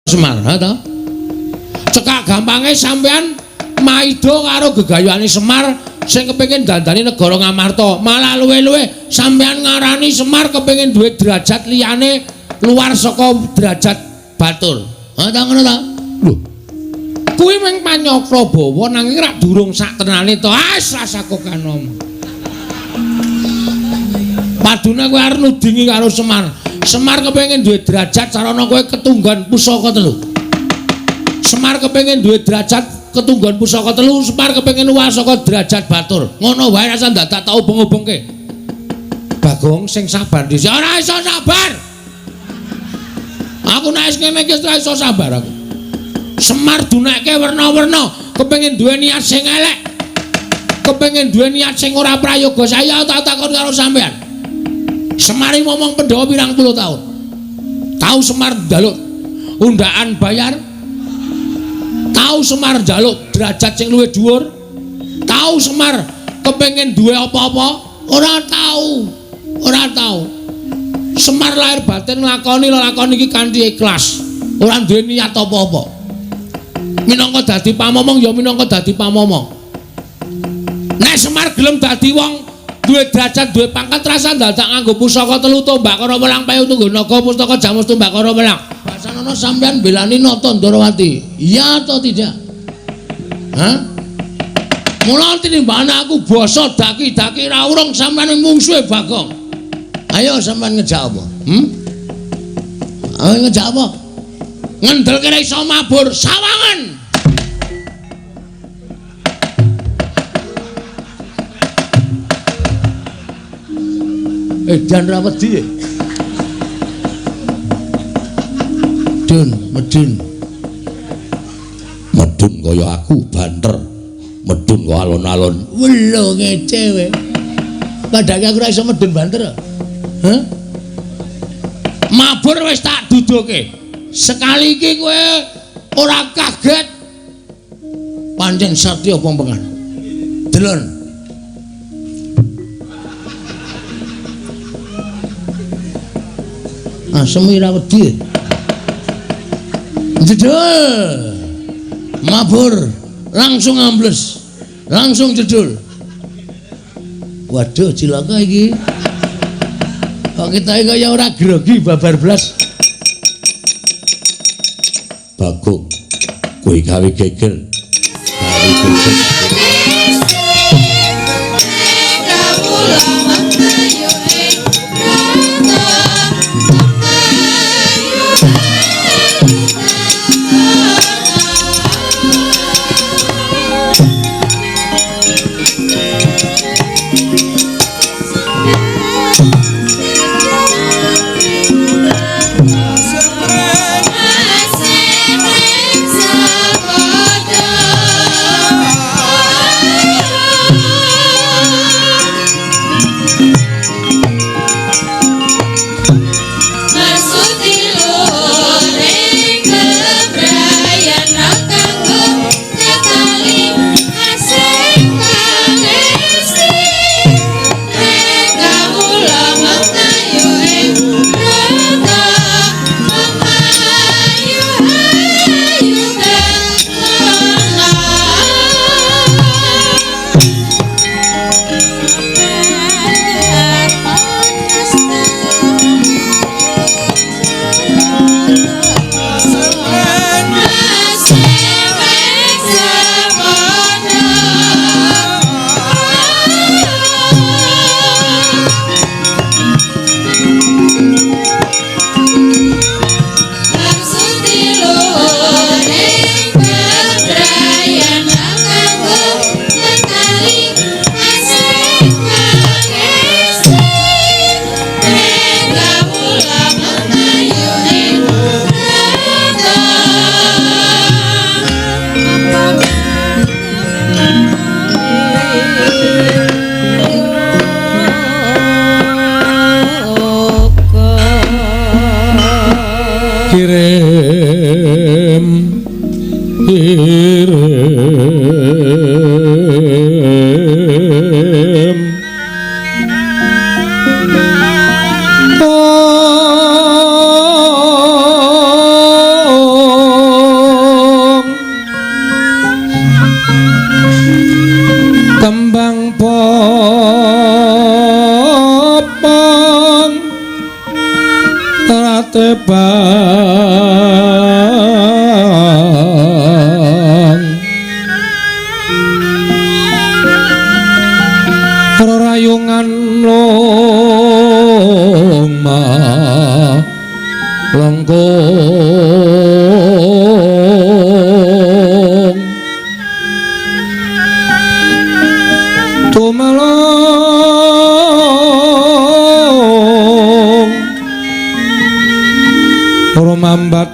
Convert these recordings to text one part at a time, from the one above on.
Semar, ha ta? Cekak gampange sampean maida karo gegayuhane Semar sing kepengin dandani negara Ngamarta. Malah luwe-luwe sampean ngarani Semar kepengin duwe derajat liyane luar saka derajat batur. Ha ta ngono ta? Lho. Kuwi mung panyakra bawa nanging rak durung sak tenane to. Ah, rasaku kanom. Padune kowe arep nudingi karo Semar. Semar kepengin duwe derajat sarana kowe ketunggon pusaka telu. Semar kepengin duwe derajat ketunggon pusaka telu, Semar kepengin luwih saka derajat batur. Ngono wae rasa dadak tak ubeng-ubengke. Bagong sing sabar dhisik. Ora iso sabar. Aku nek wis ngene iki ora iso sabar aku. Semar dunekke werna-werna, kepengin duwe niat sing elek. Kepengin duwe niat sing ora prayoga. Saya tak takon karo sampean. Semar iki momong Pandhawa pirang puluh tahun. Tahu Semar njaluk undaan bayar? Tahu Semar njaluk derajat sing luwih dhuwur? Tahu Semar kepengin duwe apa-apa? Ora tahu. Ora tahu. Semar lahir batin nglakoni lelakon iki kanthi ikhlas. Ora duwe niat apa-apa. Minangka dadi pamomong ya minangka dadi pamomong. Nek Semar gelem dadi wong duwe derajat, duwe pangkat, rasa dadak nganggo pusaka telu tombak karo welang payu tunggu naga pustaka jamus tombak karo welang. Basanana sampean belani Nata Ndorowati. Iya atau tidak? Hah? Mula tinimbane aku basa daki-daki ra urung sampean mungsuhe Bagong. Ayo sampean ngejak apa? Hmm? Ayo ngejak apa? Ngendelke ra iso mabur sawangan. Edan ra wedi. Dun, medun. Medun kaya aku banter. Medun kok alon-alon. Welo ngece kowe. Padahal aku ora iso medun banter. Hah? Mabur wis tak duduke. Sekali iki kowe ora kaget. Pancen satya pompengan. Delon. Asem ora wedi. Jedul. Mabur, langsung ambles. Langsung jedul. Waduh, cilaka iki. Kok kita kaya ora grogi babar blas. Bagong, kowe gawe geger. Gawe geger.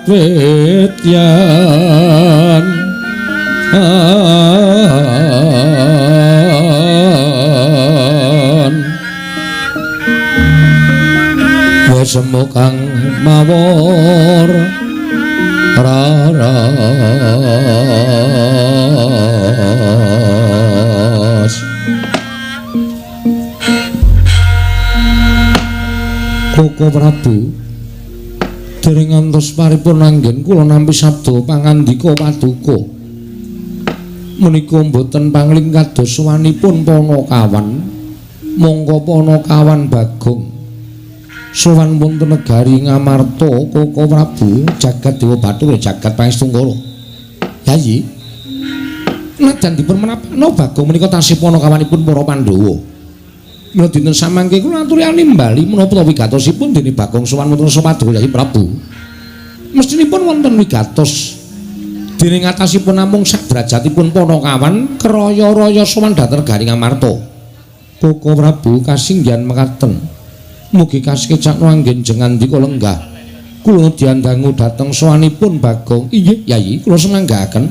Kadwedyan. Wesemu kang mawur raras. Koko Prabu, dereng ngantos paripurna anggen kula nampi sabda pangandika paduka. Menika mboten pangling kados sowanipun Panakawan, mongko Panakawan Bagong sowan wonten negari Ngamarta. Koko Prabu, jagat Dewa Bathara jagat Pangestungkara. Yayi, najan dipun menapakna Bagong menika tasih panakawanipun para Pandhawa. Mila dinten samangke kula aturi nimbali menapa wigatosipun dene Bagong sowan wonten Paduka Yayi Prabu. Mestinipun wonten wigatos dene ngatasipun namung sak derajatipun Panakawan kraya-raya sowan dhateng negari Ngamarta. Koko Prabu kasinggihan mekaten. Mugi kasekecakno anggen jengandika lenggah. Kula diandangu dhateng sowanipun Bagong. Inggih Yayi, kula semanggaaken.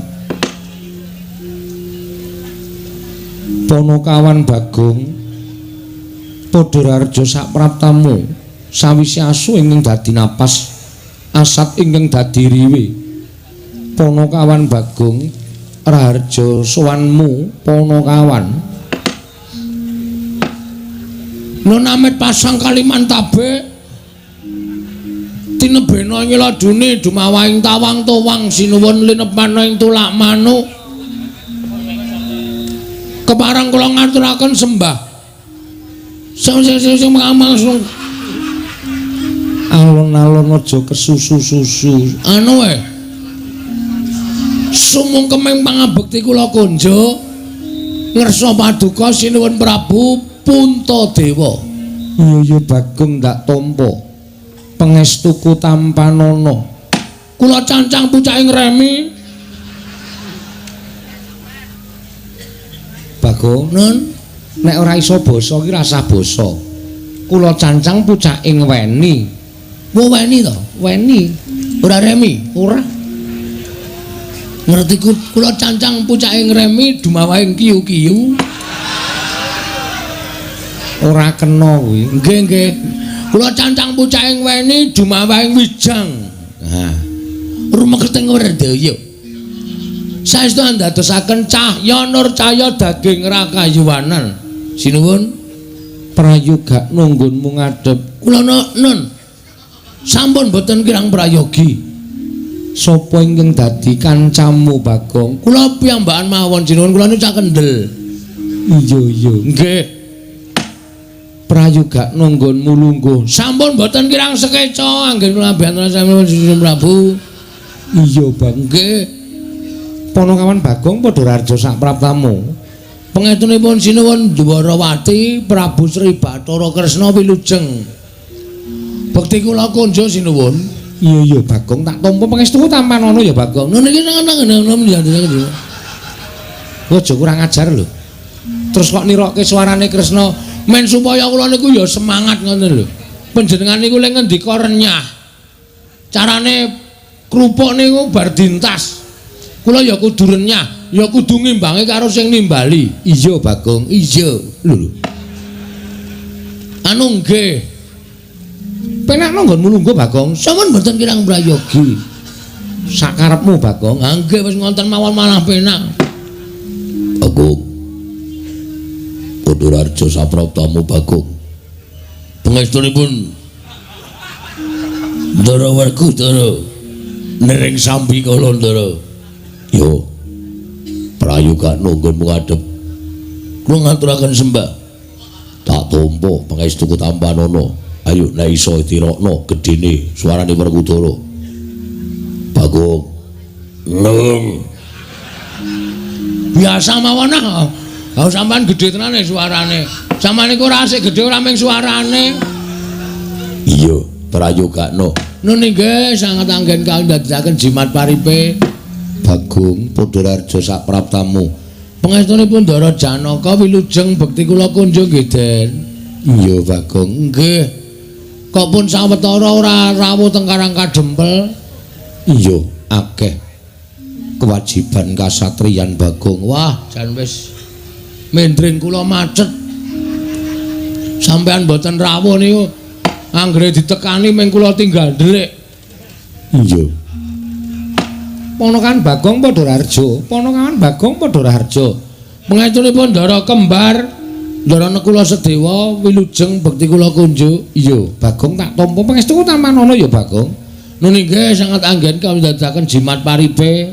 Panakawan Bagong padha raharja sapraptamu sawise asu ingkang dadi napas, asat ingkang dadi riwe. Panakawan Bagong raharja sowanmu Panakawan. Nun amit pasang Kalimantabe tinebena ing ladune dumawahing tawang towang sinuwun linepana ing tulak manuk. Kepareng kula ngaturaken sembah. Sing sing alon-alon aja kesusu-susu. Anu e. Sumungkeming pangabekti kula konjo ngersa paduka sinuwun Prabu Puntadewa. Iya iya Bagong ndak tampa. Pangestuku tampanana. Kula cancang pucake ngremi. Bagong, nun, nek ora iso basa ki rasah basa. Kula cancang pucake ngweni. Wo weni to? Weni. Ora remi? Ora. Ngerti kula cancang pucake ngremi dumawahing kiyu-kiyu. Ora kena kuwi. Nggih nggih. Kula cancang pucake ngweni dumawahing wijang. Nah. Rumeketeng werdaya. Saestu andadosaken cahya nur cahya daging rakayuwanan. Sinuwun prayoga nunggunmu ngadhep. Kula nun. Sampun boten kirang prayogi. Sapa ingkang dadi kancamu Bagong? Kula piyambakan mawon sinuwun, kula niku cah kendel. Iya iya. Nggih. Prayoga nunggunmu lungguh. Sampun boten kirang sekeca anggen kula mbiyantu sami Prabu. Iya Bang. Nggih. Panakawan Bagong padha raharja sapraptamu. Pangestunipun sinuwun Dwarawati Prabu Sri Bathara Kresna wilujeng. Bekti kula konjo sinuwun. Iya iya Bagong tak tampa pangestuku tampanana ya Bagong. Nun iki nang. Aja kurang ajar lho. Terus kok nirokke suarane Kresna men supaya kula niku ya semangat ngoten lho. Panjenengan niku lek ngendika renyah. Carane krupuk niku bar dintas. Kula ya kudu renyah, ya kudu ngimbangi karo sing nimbali. Iya Bagong, iya. Lho lho. Anu nggih. Penakno nggonmu lungguh Bagong. Sampun mboten kirang prayogi. Sakarepmu Bagong. Ha nggih wis ngonten mawon malah penak. Bagong. Padha raharja sapraptamu Bagong. Pangestunipun Ndara Werkudara nering sambi kala Ndara. Yo prayoga nunggunmu ngadhep. Kula ngaturaken sembah. Tak tampa pangestuku tampanana. Ayo nek iso tirokno gedene suarane Werkudara. Bagong. Neng. Biasa mawon ah. Ha sampean gedhe tenane suarane. Sampeyan niku ora asik gedhe ora mung suarane. Iya, prayogakno. Nun nggih sanget anggen kang ndadekaken jimat paripe. Bagong padha raharja sapraptamu. Pangestunipun Ndara Janaka wilujeng bekti kula kunjung nggih Den. Iya Bagong. Nggih. Kok pun sawetara ora rawuh teng Karang Kadempel. Iya, akeh kewajiban kasatriyan Bagong. Wah, jan wis mendring kula macet. Sampeyan mboten rawuh niku anggere ditekani ming kula tinggal ndelik. Iya. Ponakan Bagong padha Raharja, ponakan Bagong padha Raharja. Pangestunipun Ndara kembar, Ndara Nekula Sedewa wilujeng bekti kula kunjuk. Iya, Bagong tak tampa pangestuku tampanana ya Bagong. Nun inggih sanget anggen kawula ndadekaken jimat paripe.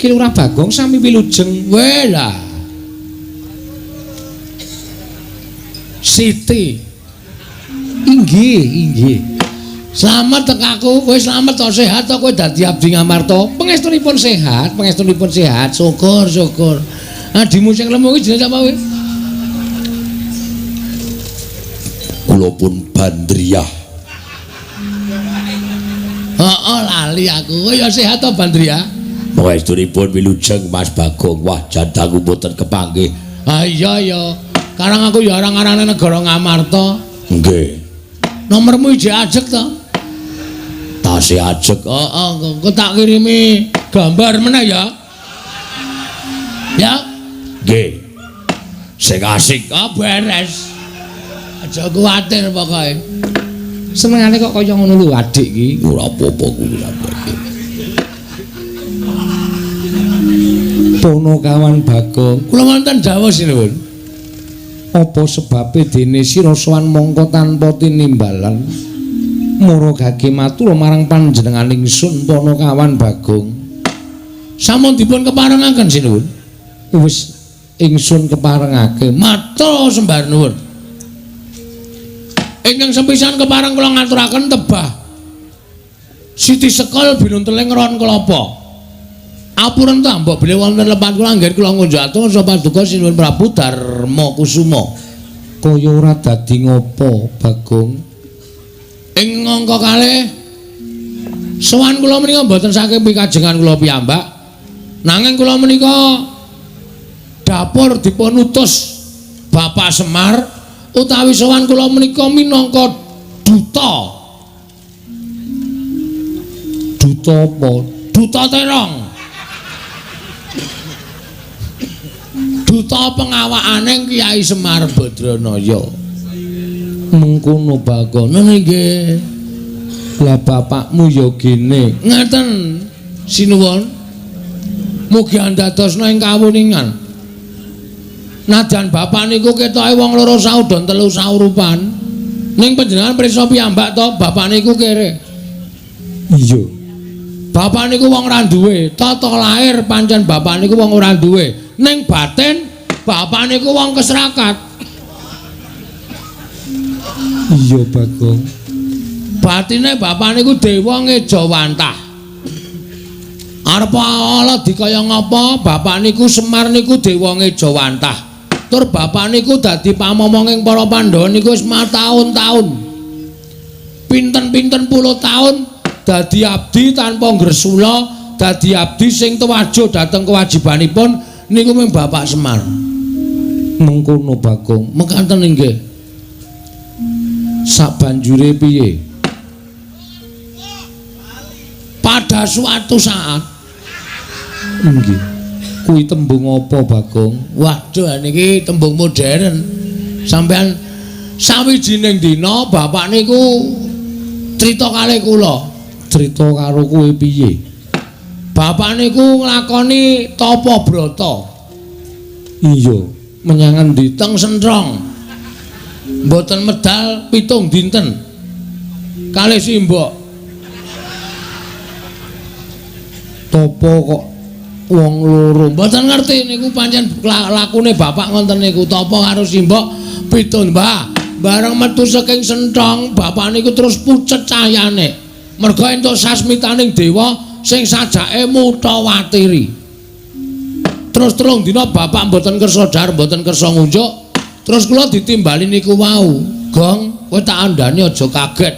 Ki Lurah Bagong sami wilujeng. Weh lah. Siti. Inggih, inggih. Slamet tekaku, kowe slamet to sehat to kowe dadi abdi Ngamarta. Pangestunipun sehat, pangestunipun sehat. Syukur, syukur. Adimu sing lemu kuwi jenenge sapa kowe? Kula pun Bandriyah. Heeh, lali aku. Kowe ya sehat to Bandriyah? Pangestunipun wilujeng Mas Bagong. Wah, jandaku mboten kepanggih. Ah iya ya. Karang aku ya arang-arane negara Ngamarta. Nggih. Nomormu ijek ajeg to? Tasih ajeg. Heeh, engko tak kirimi gambar meneh ya. Ya? Nggih. Sing asik. Ah beres. Aja kuwatir pokoke. Senengane kok kaya ngono lho adik iki. Ora apa-apa kuwi sampeyan. Ponokawan Bagong, kula wonten dawuh sinuwun. Apa sebabe dene sira sowan mongko tanpa tinimbalan? Mara gage matur marang panjenengan ingsun Ponokawan Bagong. Sampun dipun keparengaken sinuwun. Wis ingsun keparengake. Matur sembah nuwun. Ingkang sepisan kepareng kula ngaturaken tebah Siti Sekol binunteling ron kelapa. Apuren ta mbok bilih wonten lepat kula anggen kula ngunjuk atur sapa paduka Sinuwun Prabu Darma Kusuma. Kaya ora dadi ngopo Bagong? Ing angka kalih sowan kula menika mboten saking pikajengan kula piyambak. Nanging kula menika dapur dipun utus Bapak Semar utawi sowan kula menika minangka duta. Duta apa? Duta terong. Duta pengawakane Kyai Semar Badranaya. Mengkono Bagong. Nggih. Lah bapakmu ya gene. Ngaten sinuwun. Mugi andadosna ing kawuningan. Najan bapak niku ketoke wong loro saudon telu saurupan. Ning panjenengan prisa piyambak to bapak niku kere. Iya. Bapak niku wong ora duwe, tata lahir pancen bapak niku wong ora duwe. Ning batin bapak niku wong keserakat. Iya Bagong. Batine bapak niku dewa ngejawantah. Arep ala dikaya ngapa bapak niku Semar niku dewa ngejawantah. Tur bapak niku dadi pamomonging para Pandhawa niku wis mataun-taun. Pinten-pinten puluh taun dadi abdi tanpa ngresula, dadi abdi sing tuwajo dhateng kewajibanipun niku mung Bapak Semar. Mengkono Bagong, mekaten inggih. Sabanjure piye? Pada suatu saat inggih. Kuwi tembung apa Bagong? Waduh niki tembung modern. Sampeyan sawijining dina bapak niku crita kalih kula. Crita karo kowe piye? Bapak niku nglakoni tapa brata. Iya, menyang endi? Teng Sentrong. Mboten medal 7 dinten. Kalih simbok. Tapa kok wong loro? Mboten ngerti niku pancen lakune bapak ngoten niku, tapa karo simbok 7 Mbah. Bareng metu saking Sentrong, bapak niku terus pucet cahyane. Merga entuk sasmitaning dewa sing sajake mutawatiri. Terus 3 dina bapak mboten kersa dhahar, mboten kersa ngunjuk. Terus kula ditimbali niku wau. Gong, kowe tak andhani aja kaget.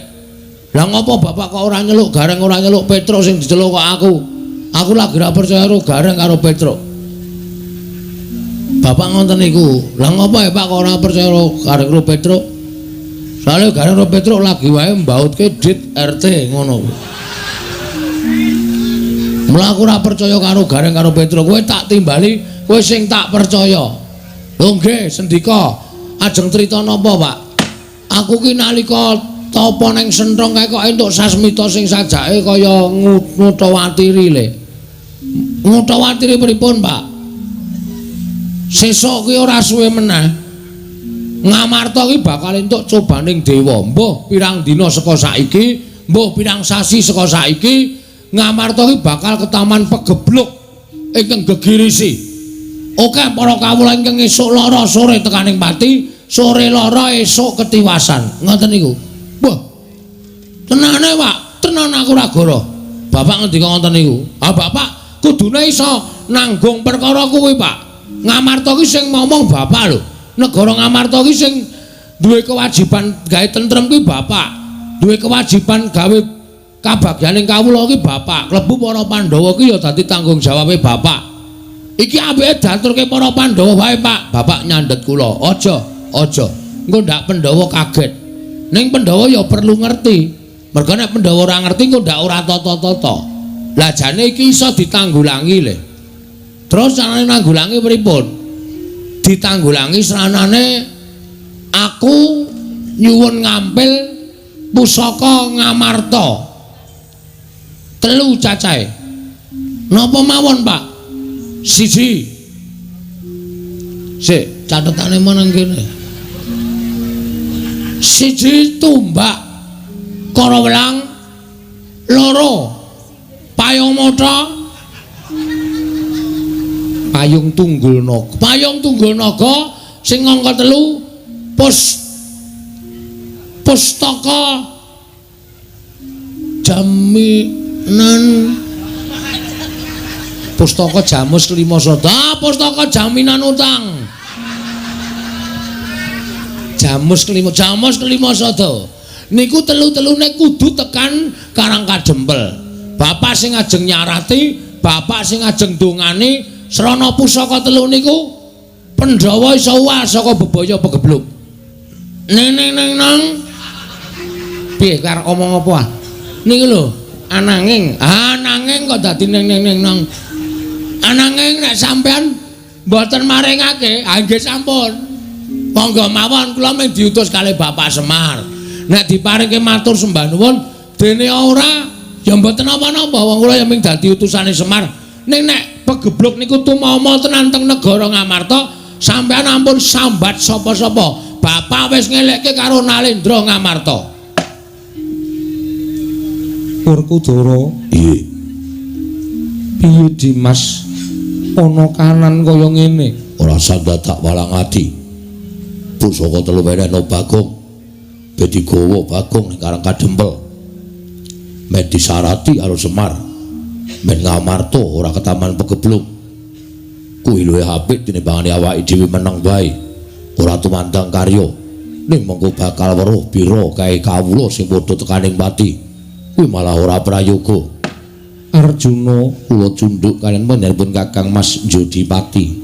Lah ngopo bapak kok ora nyeluk Gareng, ora nyeluk Petruk sing diceluk kok aku? Aku lagi ora percaya karo Gareng karo Petruk. Bapak ngoten niku. Lah ngopo ya Pak kok ora percaya karo Gareng karo Petruk? Soale Gareng karo Petruk lagi wae mbautke dit RT ngono. Mula aku ora percaya karo Gareng karo Petro, kowe tak timbali, kowe sing tak percaya. Lho nggih, sendika. Ajeng crita napa, Pak? Aku ki nalika tapa ning senthong kae kok entuk sasmita sing sajake kaya ngutawatiri le. Ngutawatiri pripun, Pak? Sesuk ki ora suwe meneh. Ngamarta ki bakal entuk cobaning dewa. Mbuh pirang dina saka saiki, mbuh pirang sasi saka saiki, Ngamarta ki bakal ketaman pegebluk ingkang gegirisi. Oke para kawula ingkang esuk lara sore tekaning pati, sore lara esuk ketiwasan. Ngoten niku. Wah. Tenane, Pak, tenan aku ora goro. Bapak ngendika ngoten niku. Ah, Bapak kudune iso nanggung perkara kuwi, Pak. Ngamarta ki sing ngomong Bapak lho. Negara Ngamarta ki sing duwe kewajiban gawe tentrem kuwi Bapak. Duwe kewajiban gawe kabagyaning kawula ki Bapak. Klebu para Pandhawa ki ya dadi tanggung jawabe Bapak. Iki apike diaturke para Pandhawa wae, Pak. Bapak nyandhet kula. Aja, aja. Engko ndak Pandhawa kaget. Ning Pandhawa ya perlu ngerti. Merga nek Pandhawa ora ngerti engko ndak ora tata-tata. Lah jane iki iso ditanggulangi le. Terus carane nanggulangi pripun? Ditanggulangi sranane aku nyuwun ngampil pusaka Ngamarta. 3 cacahe. Napa mawon, Pak? 1. Sik, catetane meneng kene. 1 tumbak Karawelang, 2 payung mata, payung tunggul naga. Payung tunggul naga sing angka 3 pustaka jaminan pustaka jamus kelima sada. Ah, pustaka jaminan utang. Jamus kelima, jamus kelima sada. Niku telu-telune kudu tekan Karang Kadempel. Bapak sing ajeng nyarati, bapak sing ajeng dongani srana pusaka telu niku Pandhawa iso uwal saka bebaya pegebluk. Neng neng neng nang. Piye karep omong apa ah? Niku lho, ananging, ananging kok dadi neng neng neng nang. Ananging nek sampean mboten maringake, ah nggih sampun. Monggo mawon kula mung diutus kalih Bapak Semar. Nek diparingke matur sembah nuwun, dene ora ya mboten napa-napa, wong kula ya mung dadi utusane Semar. Ning nek pegebluk niku tumama tenan teng negara Ngamarta, sampean ampun sambat sapa-sapa. Bapak wis ngelekke karo Nalendra Ngamarta. Werkudara, Piye? Piye Dimas? Ana kanan kaya ngene. Ora sandadak walang ati. Pusaka telu wenehno Bagong. Ben digawa Bagong ning Karang Kadempel. Men disarati karo Semar. Men Ngamarta ora ketaman pegebluk. Kuwi luwih apik tinimbangane awake dhewe meneng wae. Ora tumandang karya. Ning mengko bakal weruh pira kae kawula sing padha tekaning pati. Kuwi malah ora prayoga. Arjuna kula cundhuk kaliyan panjenenganipun Kakang Mas Jodipati.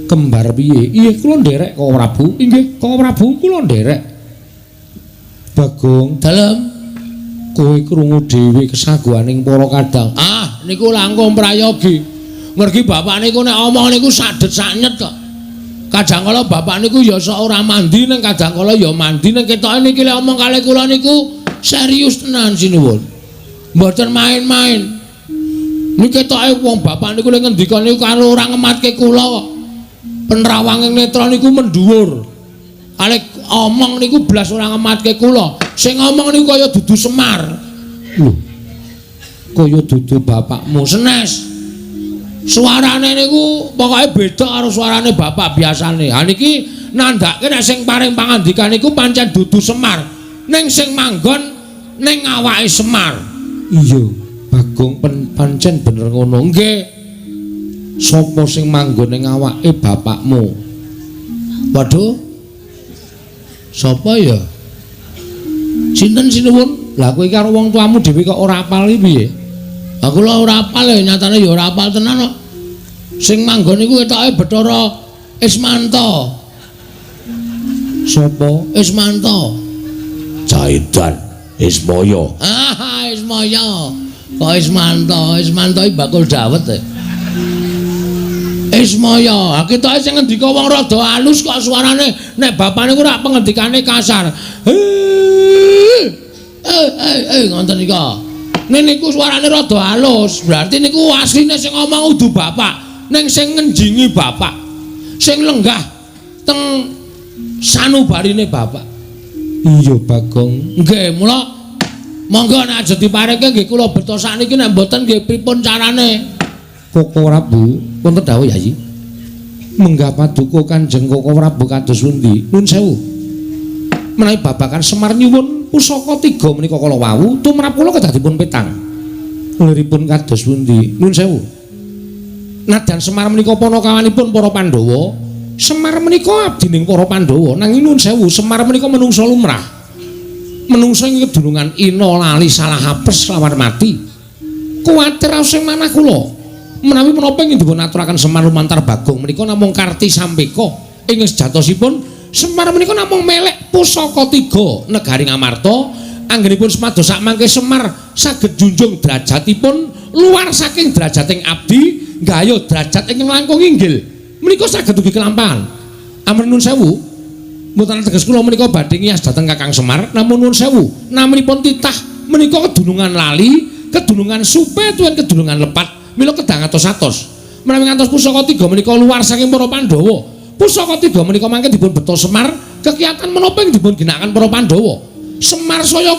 Kembar piye? Inggih kula nderek Koko Prabu. Inggih Koko Prabu kula nderek. Bagong, dalem kowe krungu dhewe kesaguhaning para kadang. Ah, niku langkung prayogi. Mergi bapak niku nek omong niku sadet saknyet kok. Kadang kala bapak niku ya sok ora mandi, ning kadang kala ya mandi, ning ketoke niki lek omong kalih kula niku serius tenan sinuwun. Mboten main-main. Niki ketoke wong bapak niku lek ngendika niku karo ora ngematke kula kok. Penrawanging netra niku mendhuwur. Kalih omong niku blas ora ngematke kula. Sing ngomong niku kaya dudu Semar. Lho. Kaya dudu bapakmu senes. Suarane niku pokoke beda karo suarane bapak biasane. Ha niki nandhake nek sing paring pangandikan niku pancen dudu Semar. Ning sing manggon ning awake Semar. Iya, Bagong pancen bener ngono. Nggih. Sapa sing manggon ning awake bapakmu? Waduh. Sapa ya? Sinten sinuwun? Lah kowe iki karo wong tuamu dhewe kok ora apal iki piye? Aku lho ora apal ya, nyatane ya ora apal tenan kok. Sing manggon iku ketoke Bathara Ismanto. Sapa? Ismanto. Caidan Ismaya. Ah, Ismaya. Kok Ismanto, Ismanto iki bakul dawet e. Ismaya, ketoke sing ngendika wong rada alus kok suarane nek bapane ku rak pengendikane kasar. Ngoten nika. Nek niku suarane rada alus, berarti niku asline sing ngomong udu bapak, ning sing ngenjingi bapak. Sing lenggah teng sanubarine bapak. Iya, Bagong. Nggih, mula monggo nek aja dipareke nggih kula beto sakniki nek mboten nggih pripun carane? Koko Prabu, wonten dawuh Yayi. Menggah paduka Kanjeng Koko Prabu kados pundi? Nuwun sewu. Menawi babagan Semar nyuwun pusaka tiga menika kala wau tumrap kula kedah dipun petang. Liripun kados pundi? Nuwun sewu. Nadyan Semar menika panakawanipun para Pandhawa, Semar menika abdining para Pandhawa. Nanging nuwun sewu, Semar menika menungsa lumrah. Menungsa ing kedunungan ina lali salah apes lawan mati. Kuwatir sing manah kula. Menawi menapa ingkang dipun aturaken Semar lumantar Bagong menika namung karti sampeka ing sejatosipun Semar menika namung melek pusaka tiga negari Ngamarta. Anggenipun semados sakmangke Semar saged junjung derajatipun luar saking derajating abdi nggayuh derajat ingkang langkung inggil menika saged ugi kelampahan. Ampun nuwun sewu, mboten teges kula menika badhe ngiyas dhateng Kakang Semar, namun nuwun sewu naminipun titah menika kedunungan lali, kedunungan supe tuwin kedunungan lepat mila kedah ngatos-atos. Menawi ngantos pusaka tiga menika luar saking para Pandhawa. Pusaka tiga menika mangke dipun beto Semar, kegiatan menapa ing dipun ginakaken para Pandhawa. Semar saya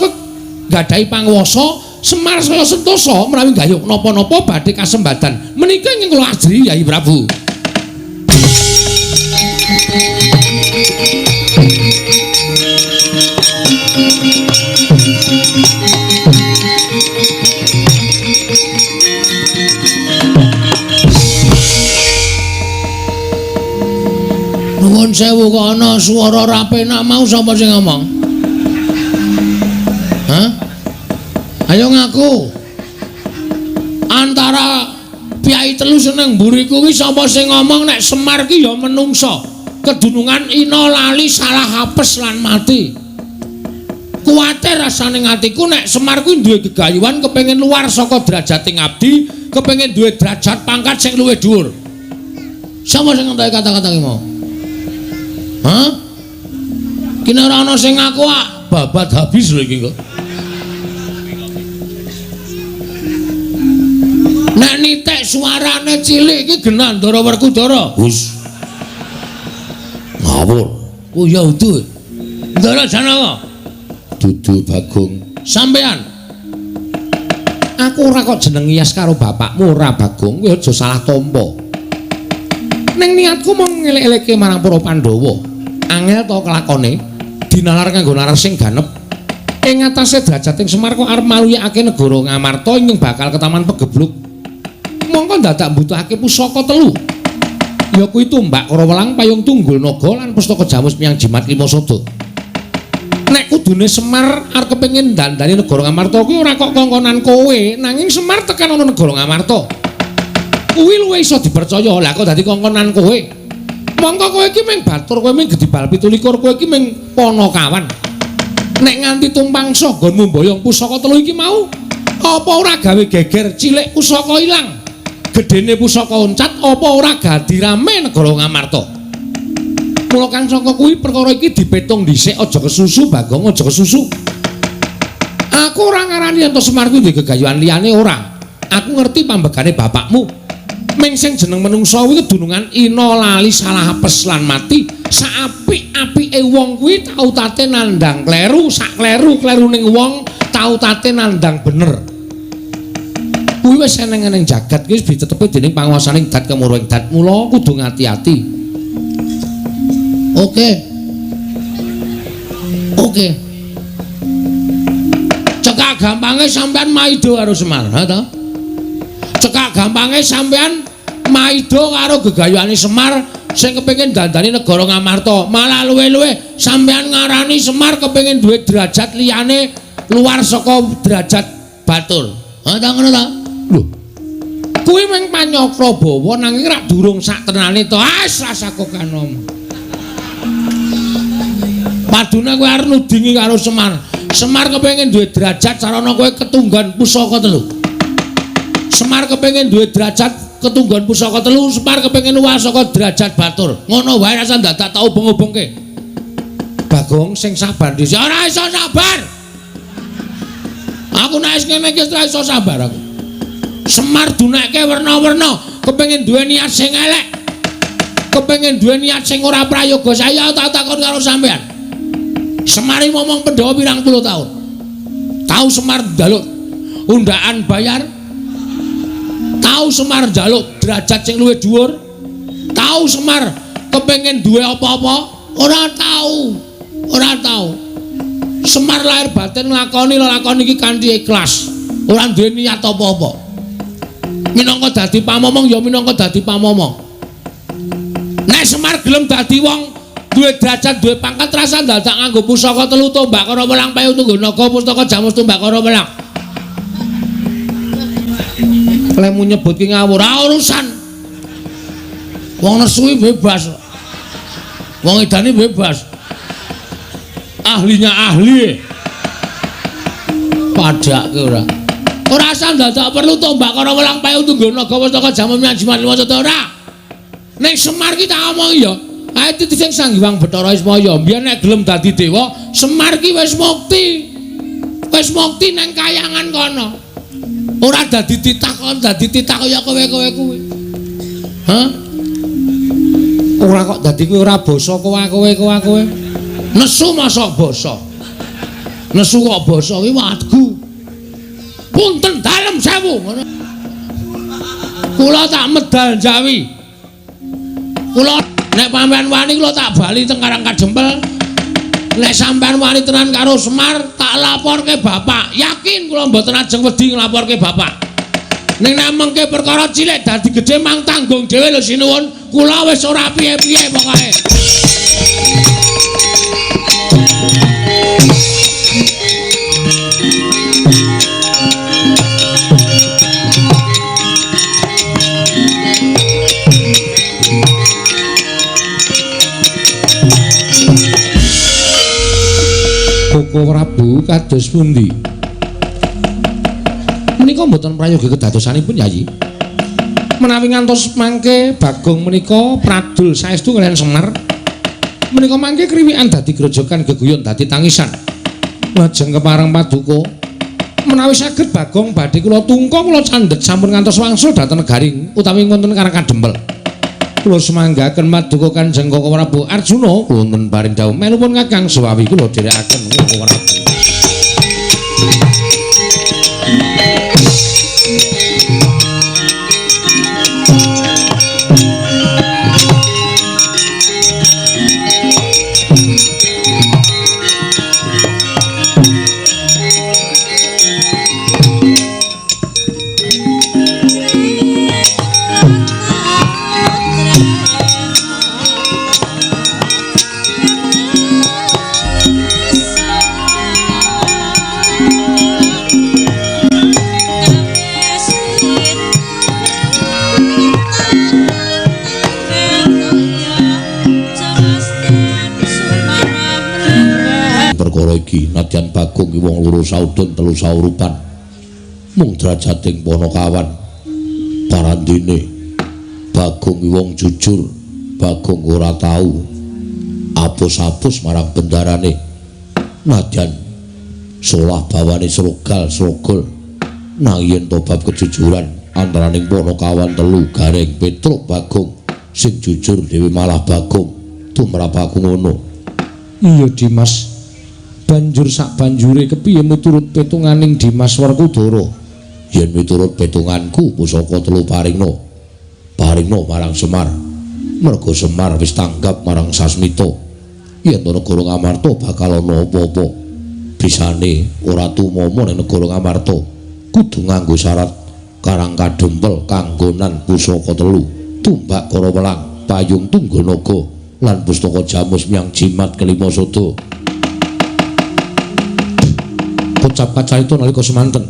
gadahi panguwasa, Semar saya sentosa menawi gayuh napa-napa badhe kasembadan. Menika ingkang kula ajri Yayi Prabu. Nuwun sewu kok ana swara ora penak mau sapa sing ngomong? Hah? Ayo ngaku. Antara piyai telu seneng mburi kuwi sapa sing ngomong nek Semar ki ya menungsa. Kedunungan ina lali salah apes lan mati. Kuwatir rasane atiku nek Semar kuwi duwe gegayuhan kepengin luar saka derajating abdi, kepengin duwe derajat pangkat sing luwih dhuwur. Sapa sing ngentoke kata-kata ki mau? Hah? Kene ora ana sing ngaku ah, babat habis lho iki kok. Nek nitik suarane cilik iki genah Ndara Werkudara. Hus. Ngawur. Oh ya udu. Ndara Janaka. Dudu Bagong. Sampean. Aku ora kok jeneng ngiyas karo bapakmu ora Bagong, kowe aja salah tampa. Ning niatku mung ngelek-elekke marang para Pandhawa. Angel to kelakone dinalar kanggo nalar sing ganep. Ing atase derajating Semar kok arep maluyakake negara Ngamarta ingkang bakal ketaman pegebluk. Mongko dadak mbutuhake pusaka telu. Ya kuwi tumbak Karawelang, payung tunggul naga lan pustaka jamus miyang jimat lima sada. Nek kudune Semar arep kepengin dandani negara Ngamarta kuwi ora kok kongkonan kowe, nanging Semar tekan ana negara Ngamarta. Kuwi luwih iso dipercaya. Lah kok dadi kongkonan kowe? Mongko kowe iki mung batur, kowe mung gedibal 27, kowe iki mung panakawan. Nek nganti tumpang sanggonmu mboyong pusaka telu iki mau, apa ora gawe geger cilik pusaka ilang? Gedene pusaka oncat apa ora gadi rame negara Ngamarta? Mula kang saka kuwi perkara iki dipetung dhisik, aja kesusu Bagong, aja kesusu. Aku ora ngarani yen to Semar kuwi duwe gegayuhan liyane ora. Aku ngerti pambegane bapakmu. Ming sing jeneng menungsa kuwi kedunungan ina lali salah apes lan mati. Saapik-apike wong kuwi tau tate nandhang kleru, sak kleru-klerune wong tau tate nandhang bener. Kuwi wis eneng-eneng jagat kuwi wis ditetepi dening panguwasaning dat kemuruhing dat. Mula kudu ngati-ati. Oke. Oke. Cekak gampange sampean maido karo Semar, ha ta? Cekak gampange sampean maido karo gegayuhane Semar sing kepengin dandani negara Ngamarta. Malah luwe-luwe sampean ngarani Semar kepengin duwe derajat liyane luar saka derajat batur. Ha ta ngono ta? Lho. Kuwi mung panyakra bawa nanging rak durung sak tenane to. Ah rasako kanom. Padune kowe arep nudingi karo Semar. Semar kepengin duwe derajat sarana kowe ketunggon pusaka telu. Semar kepengin duwe derajat ketunggon pusaka telu, Semar kepengin luwih saka derajat batur. Ngono wae rasa dadak tak ubeng-ubengke. Bagong sing sabar dhisik. Ora iso sabar. Aku nek wis ngene iki ora iso sabar aku. Semar dunekke werna-werna, kepengin duwe niat sing elek. Kepengin duwe niat sing ora prayoga. Saya tak takon karo sampean. Semar iki momong Pandhawa pirang puluh tahun. Tahu Semar njaluk undaan bayar? Tahu Semar njaluk derajat sing luwih dhuwur? Tahu Semar kepengin duwe apa-apa? Ora tahu. Ora tahu. Semar lahir batin nglakoni lelakon iki kanthi ikhlas. Ora duwe niat apa-apa. Minangka dadi pamomong ya minangka dadi pamomong. Nek Semar gelem dadi wong duwe derajat, duwe pangkat, rasa dadak nganggo pusaka telu tombak karo welang payu tunggu naga pustaka jamus tombak karo welang. Lemu nyebut ki ngawur, ora urusan. Wong nesu bebas. Wong edane bebas. Ahlinya ahli. Padake ora. Ora usah dadak perlu tombak karo welang payu tunggu naga pustaka jamus jimat lima sata ora. Ning Semar ki tak omongi ya. Ae titi sing Sang Hyang Bathara Ismaya mbiyen nek gelem dadi dewa, Semar ki wis mukti. Wis mukti nang kayangan kono. Ora dadi titah kon dadi titah kaya kowe-kowe kuwi. Hah? Ora kok dadi kuwi ora basa kowe-kowe. Nesu mosok basa. Nesu kok basa kuwi wadgu. Punten dalem sewu ngono. Kula tak medal Jawi. Kula nek sampean wani kula tak bali teng Karang Kadempel. Nek sampean wani tenan karo Semar, tak laporke bapak. Yakin kula mboten ajeng wedi nglaporke bapak. Ning nek mengke perkara cilik dadi gedhe mang tanggung dhewe lho sinuwun. Kula wis ora piye-piye pokoke. Koko Prabu kados pundi? Menika mboten prayoga kedadosanipun Yayi. Menawi ngantos mangke Bagong menika pradul saestu kaliyan Semar. Menika mangke kriwikan dadi grojogan geguyon dadi tangisan. Lajeng kepareng paduka menawi saged Bagong badhe kula tungka kula candhet sampun ngantos wangsul dhateng negari utawi wonten Karang Kadempel. Kula semanggaken paduka Kanjeng Koko Prabu Arjuna wonten paring dawuh melupun Kakang Suwawi kula dherekaken Koko Prabu. Iki nadyan Bagong ki wong loro saudon telu saurupan mung drajating panakawan parandene Bagong ki wong jujur. Bagong ora tau apus-apus marang bendarane nadyan solah bawane srogal srogol nang yen to bab kejujuran antaraning panakawan telu Gareng Petruk Bagong sing jujur dhewe malah Bagong tumrap aku ngono. Iya Dimas, banjur sak banjure kepiye miturut petunganing Dimas Werkudara? Yen miturut petunganku pusaka telu paringna paringna marang Semar, merga Semar wis tanggap marang Sasmita. Yen to negara Ngamarta bakal ana apa-apa, bisane ora tumama ning negara Ngamarta kudu nganggo syarat Karang Kadempel kanggonan pusaka telu tumbak kara welang payung tunggal naga lan pustaka jamus miang jimat kelima sada. Kocap kacarita nalika semanten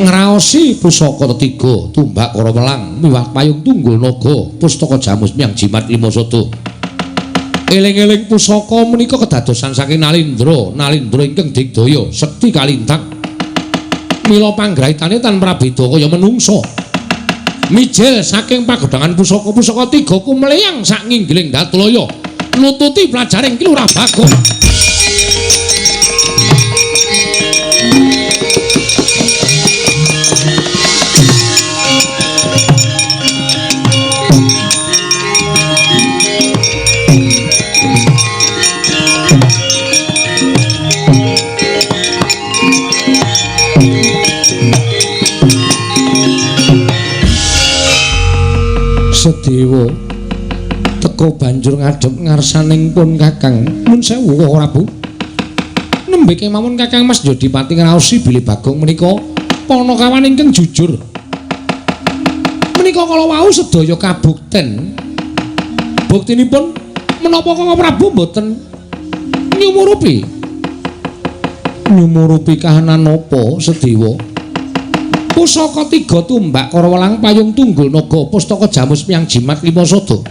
ngraosi pusaka tetiga tumbak kara welang miwah payung tunggul naga pustaka jamus miang jimat lima sada. Eling-eling pusaka menika kedadosan saking Nalindra, Nalindra ingkang digdaya sekti kalintang. Mila panggraitane tan prabeda kaya menungsa. Mijil saking pagodhangan pusaka-pusaka tiga kumleyang sak nginggiling Datulaya nututi pelajaring Ki Lurah Bagong. Sedewa teka banjur ngadhep ngarsaning pun Kakang. Nun sewu Koko Prabu. Nembe kemawon Kakang Mas Jodipati ngraosi bilih Bagong menika panakawan ingkang jujur. Menika kala wau sedaya kabukten. Buktinipun menapa Koko Prabu mboten nyumurupi? Nyumurupi kahanan napa Sedewa? Pusaka tiga tumbak karawelang payung tunggul naga pustaka jamus piyang jimat lima sada.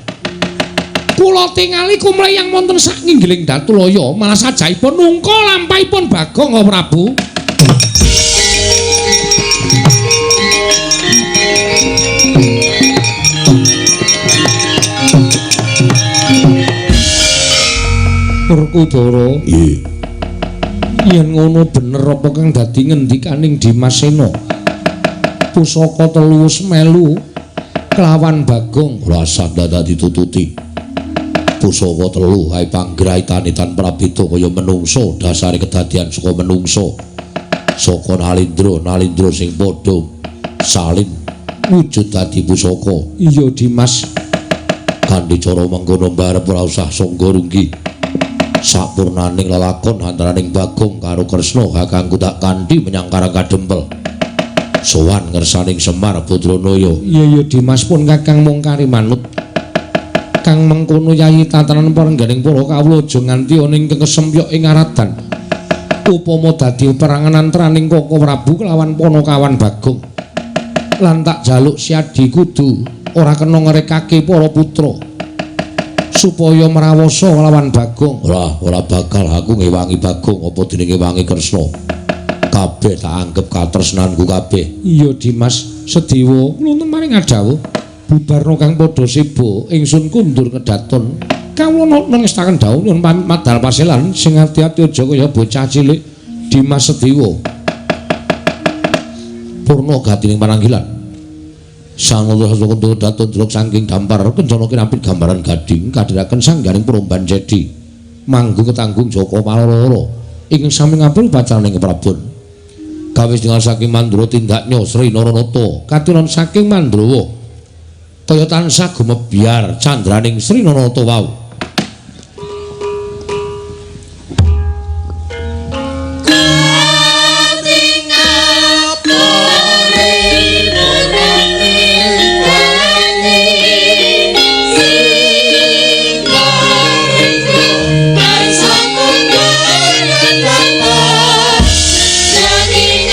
Kula tingali kumleyang wonten sak nginggiling Datulaya malah sajaipun nungka lampahipun Bagong Prabu. Werkudara, nggih. Yen ngono bener apa kang dadi ngendikaning Dimas Sena? Pusaka telu wis melu kelawan Bagong. Ora usah dadak ditututi. Pusaka telu hae panggraitane tan prabeda kaya menungsa, dasare kedadian saka menungsa. Saka Nalindra, Nalindra sing padha salin wujud dadi pusaka. Iya Dimas. Kanthi cara mengkono mbarep ora usah sangga runggi. Sapurnaning lelakon antaraning Bagong karo Kresna kakangku tak kanthi menyang Karang Kadempel. Sowan ngersaning Semar Badranaya. Iya iya Dimas pun Kakang mung kari manut. Kang mengkono yayi tatanan parengganing para kawula aja nganti ana ing kesempyok ing aradan. Upama dadi perangan antaraning Koko Prabu kelawan panakawan Bagong. Lan tak jaluk siadi kudu ora kena ngrekake para putra supaya mrawasa lawan Bagong. Ora, ora bakal aku ngewangi Bagong apa dene ngewangi Kresna. Kabeh tak anggep katresnanku kabeh. Iya Dimas Sedewa, kula maring ngadhawuh bubarna kang padha seba ingsun kundur kedaton. Kawula nengestaken dawuh nyuwun pamit madal paselan sing ati-ati aja kaya bocah cilik. Dimas Sedewa. Purna gatining pananggilan. Sangalih saka daton delok saking dampar kencana kinampit gambaran gading kadhiraken sanggaring promban jedi. Manggung ketanggung Joko Paloro ingkang sami ngampil pacaraning Prabon. Kawis dengan saking Mandura tindaknya Sri Naranata katinon saking Mandrawa kaya tansah gumebyar candraning Sri Naranata wau. Amin.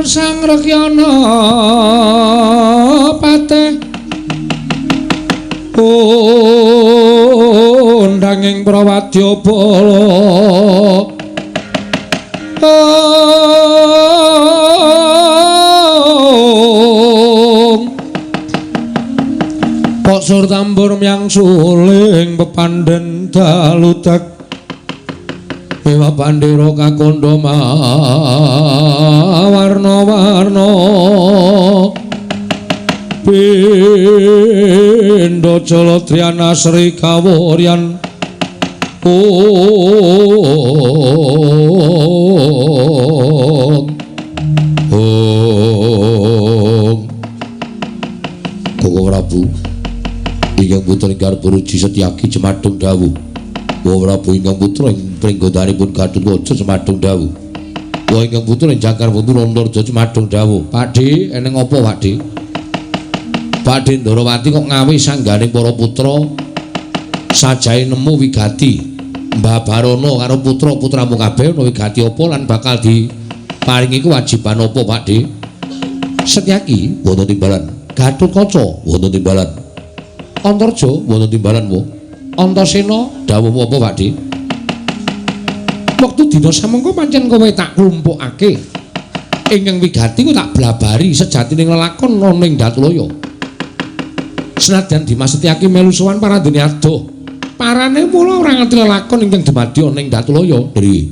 Sang Rekyana pateh undanging prawadya bala Posur tambur myang suling pepandhen daludak Dewa pandera kakandha warna-warna pindha jalatriana sri kawuryan ong ong Koko Prabu ingkang putra ingkang Puruji Setyaki jemadung dawuh. Wa Prabu ingkang putra ing pringgodanipun Gatotkaca jemadung dawuh. Wa ingkang putra ing Jangkar Putu Antarja jemadung dawuh. Pakdhe, eneng apa Pakdhe? Pakdhe Ndarawati kok ngawi sangganing para putra sajahe nemu wigati Mbah Barono karo putra-putramu kabeh ana wigati apa lan bakal diparingi kewajiban apa Pakdhe? Setyaki wonten timbalan. Gatotkaca wonten timbalan. Antarja wonten timbalan wa. Antasena dawuhmu apa Pakdhe? Wektu dina samangka pancen kowe tak klumpukake. Ingkang wigati ku tak blabari sejatining lelakon ana ing Datulaya. Senadyan Dimas Setyaki melu sowan parandene adoh. Parane mula ora ngerti lelakon ingkang dumadi ana ing Datulaya. Nggih.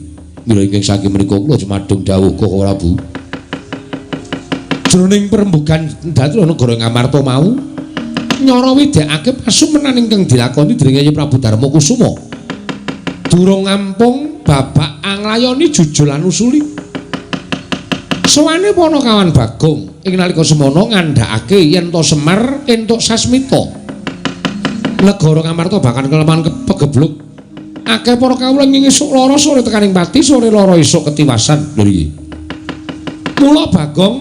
Mila ingkang saking menika kula jemadung dawuh Koko Prabu. Jroning perembugan Datulaya negara Ngamarta mau nyara widekake pasumenan ingkang dilakoni dening Yayi Prabu Darma Kusuma. Durung ampung babak anglayoni jujul lan usuli. Sowane Panakawan Bagong ing nalika semono ngandhakake yen to Semar entuk sasmita. Negara Ngamarta bahkan kelemahan pegebluk. Akeh para kawula ing esuk lara sore tekaning pati, sore lara esuk ketiwasan. Lho iki. Mula Bagong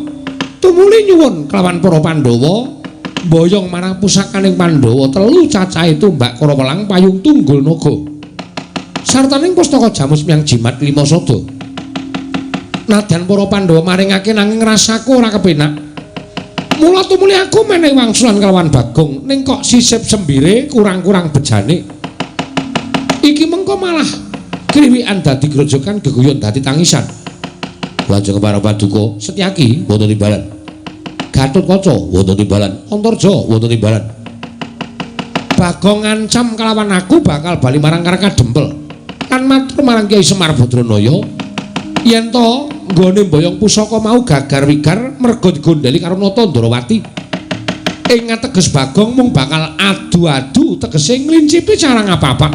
tumuli nyuwun kelawan para Pandhawa mboyong marang pusakaning Pandhawa telu cacahe tumbak Karawelang payung tunggul naga. Sartaning pustaka jamus myang jimat lima sada. Nadyan para Pandhawa maringake nanging rasaku ora kepenak. Mula tumuli aku menehi wangsulan kelawan Bagong ning kok sisip sembire kurang-kurang bejane. Iki mengko malah kriwikan dadi grojogan geguyon dadi tangisan. Lajeng para paduka Setyaki wonten timbalan. Gatotkaca wonten timbalan, Antarja wonten timbalan. Bagong ngancam kelawan aku bakal bali marang Karang Kadempel. Lan matur marang Kyai Semar Badranaya yen to nggone mboyong pusaka mau gagar wigar merga digondheli karo Nata Ndarawati. Ing ateges Bagong mung bakal adu-adu tegese nglincipi cara ngapa-apa.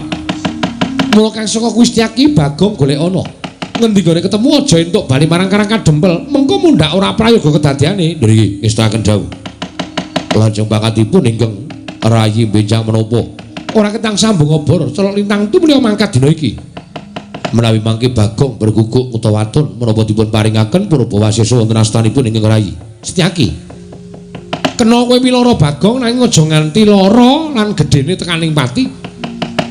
Mula kang saka kuwi Setyaki Bagong golek ana. Ngendi gone ketemu aja entuk bali marang Karang Kadempel. Mengko mundhak ora prayoga kedadiane. Nggih, ngestakaken dawuh. Lajeng pangkatipun ingkang rayi benjang menapa? Ora ketang sambung obor, celok lintang tumuli mangkat dina iki. Menawi mangke Bagong berguguk utawa wadon menapa dipun paringaken purba wasesa wonten astanipun ingkang rayi. Setyaki. Kena kowe piloro Bagong nanging aja nganti lara lan gedene tekaning pati.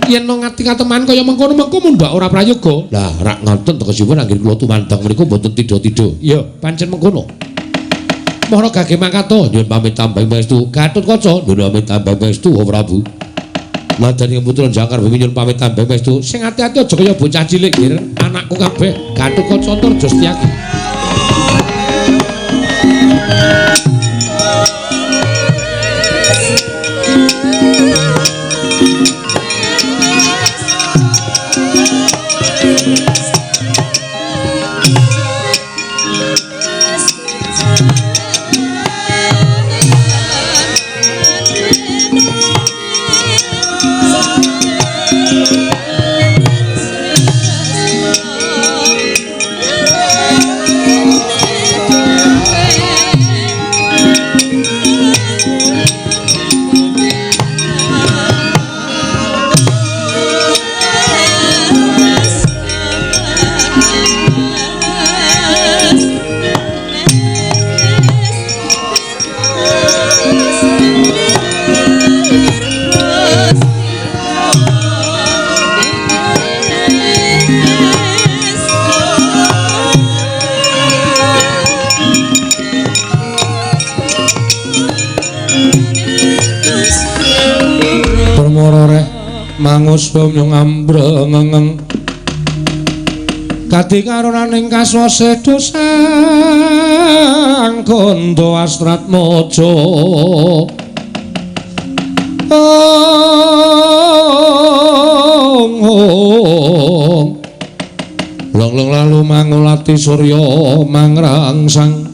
Yen ngati kateman kaya mengkono-mengko mundhak ora prayoga. Lah rak ngoten tegesipun anggene kula tumandang mriku mboten tidha-tidha. Iya, pancen mengkono. Mohon gage mangkato nyuwun pamit tambah pangestu. Gatotkaca nyuwun pamit tambah pangestu Prabu. Madani putra Jangkar Bumi nyuwun pamit tambah pangestu. Sing ati-ati aja kaya bocah cilik nggih, anakku kabeh Gatotkaca Antarja Setyaki. Manguspa nyung ambrengeng kadi karonaning kaswase dosang kandha Astratmaja. Ong long lalu mangulati surya mangrangsang.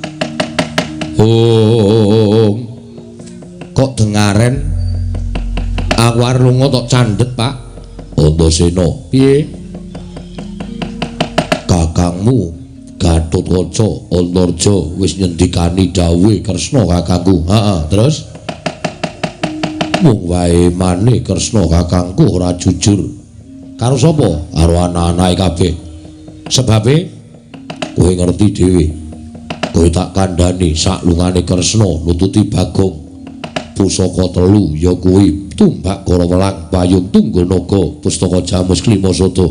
Ong kok dengaren aku arep lunga tok candhet, Pak. Antasena, piye? Kakangmu Gatotkaca Antarja wis nyendikani dawuhe Kresna kakangku. Heeh, terus mung wae mane Kresna kakangku ora jujur. Karo sapa? Karo anak-anake kabeh. Sebabe kowe ngerti dhewe. Kowe tak kandhani saklungane Kresna nututi Bagong. Pusaka telu ya kuwi tumbak Karawelang, payung tunggul naga, pustaka jamus klimasada,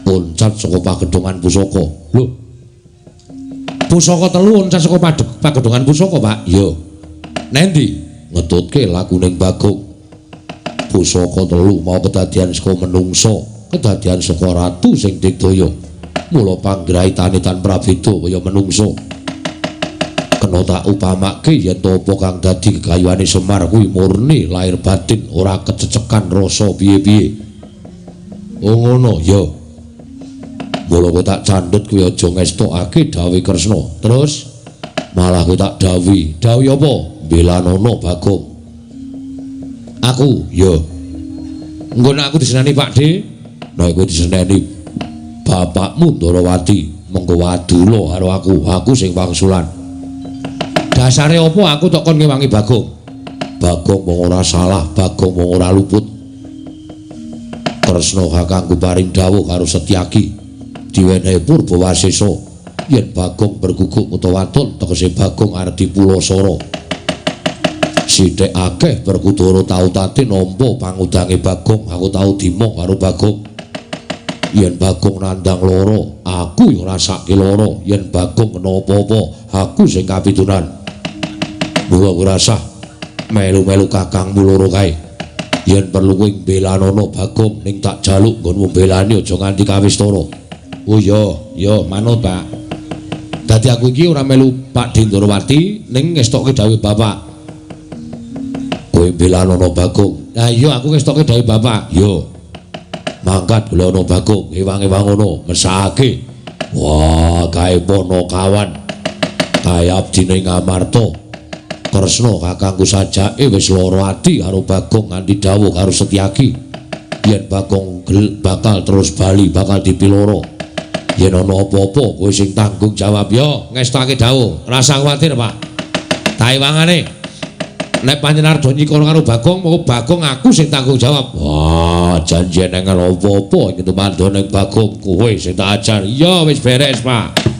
oncat saka pagedhongan pusaka. Lho. Pusaka telu oncat saka pagedhongan pusaka, Pak? Iya. Nendi? Ngetutke lakuning Bagong. Pusaka telu mau kedadian saka menungsa, kedadian saka ratu sing digdaya. Mula panggraitane tan prabeda kaya menungsa. Kena tak upamake yen to apa kang dadi gegayuhane Semar kuwi murni lahir batin, ora kececekan rasa piye-piye. Oh ngono ya. Mula kowe tak candhet kuwi aja ngestokake dawuhe Kresna. Terus malah kowe tak dawuhi. Dawuhi apa? Mbelanono Bagong. Aku ya. Engko nek aku diseneni Pak De, nek kowe diseneni bapakmu Ndarawati, mengko wadula karo aku, aku sing wangsulan. Dasare apa aku tok kon ngewangi Bagong? Bagong wong ora salah, Bagong wong ora luput. Kresna kakangku paring dawuh karo Setyaki diwenehi purba wasesa yen Bagong berguguk utawa wadon tegese Bagong arep dipulasara. Sithik akeh Werkudara tau tate nampa pangudange Bagong, aku tau dimong karo Bagong. Yen Bagong nandang lara, aku yo ngrasake lara. Yen Bagong kena apa-apa, aku sing kapitunan. Mula ora sah melu-melu kakangmu loro kae. Yen perlu kowe mbelanono Bagong ning tak jaluk nggonmu mbelani aja nganti kawistara. Oh iya, ya manut, Pak. Dadi aku iki ora melu Pak Dindarawati ning ngestokke dawuhe bapak. Kowe mbelanono Bagong. Lah iya aku ngestokke dawuhe bapak. Yo. Mangkat golekana Bagong, ewang-ewang ngono, mesake. Wah, kae Panakawan. Kae abdine Ngamarta. Kresna kakangku sajake wis lara ati karo Bagong nganti dawuh karo Setyaki. Yen Bagong bakal terus bali, bakal dipiloro. Yen ana apa-apa kowe sing tanggung jawab ya, ngestake dawuh. Rasa kuwatir, Pak. Taiwangane. Nek panjenengan arep nyikara karo Bagong, moko Bagong aku sing tanggung jawab. Wah, janji nek apa-apa iki tumandha ning Bagong kowe sing tak ajar. Iya, wis beres, Pak.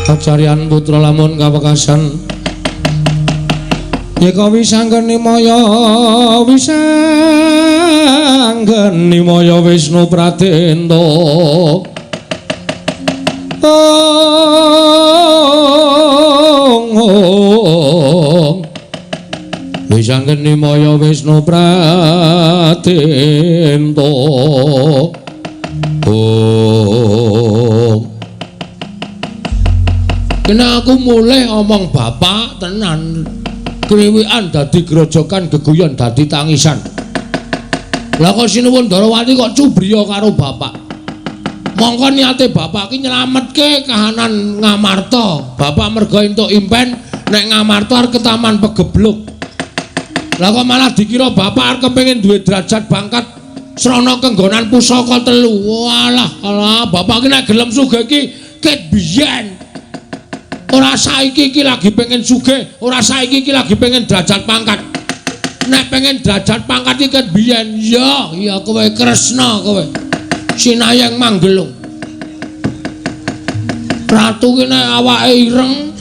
Kacarian putra lamun kawekasan yeka wisanggeni maya wisanggeni maya Wisnu Pradenta. Ong wisanggeni maya Wisnu Pradenta. Ong. Kena aku mulih omong bapak tenan. Kriwikan dadi grojokan, geguyon dadi tangisan. Lah kok Sinuwun Darawati kok cubriya karo bapak. Mongko niate bapak ki nyelametke kahanan Ngamarta. Bapak merga entuk impen nek Ngamarta arep ketaman pegebluk. Lah kok malah dikira bapak arep kepengin duwe derajat pangkat srana kenggonan pusaka telu. Walah, alah bapak ki nek gelem sugih ki ket biyen. Ora saiki iki lagi pengen sugih, ora saiki iki lagi pengen derajat pangkat. Nek pengen derajat pangkat iki ket biyen, ya, ya kowe Kresna kowe. Sinayeng Manggelung. Ratu ki nek awake ireng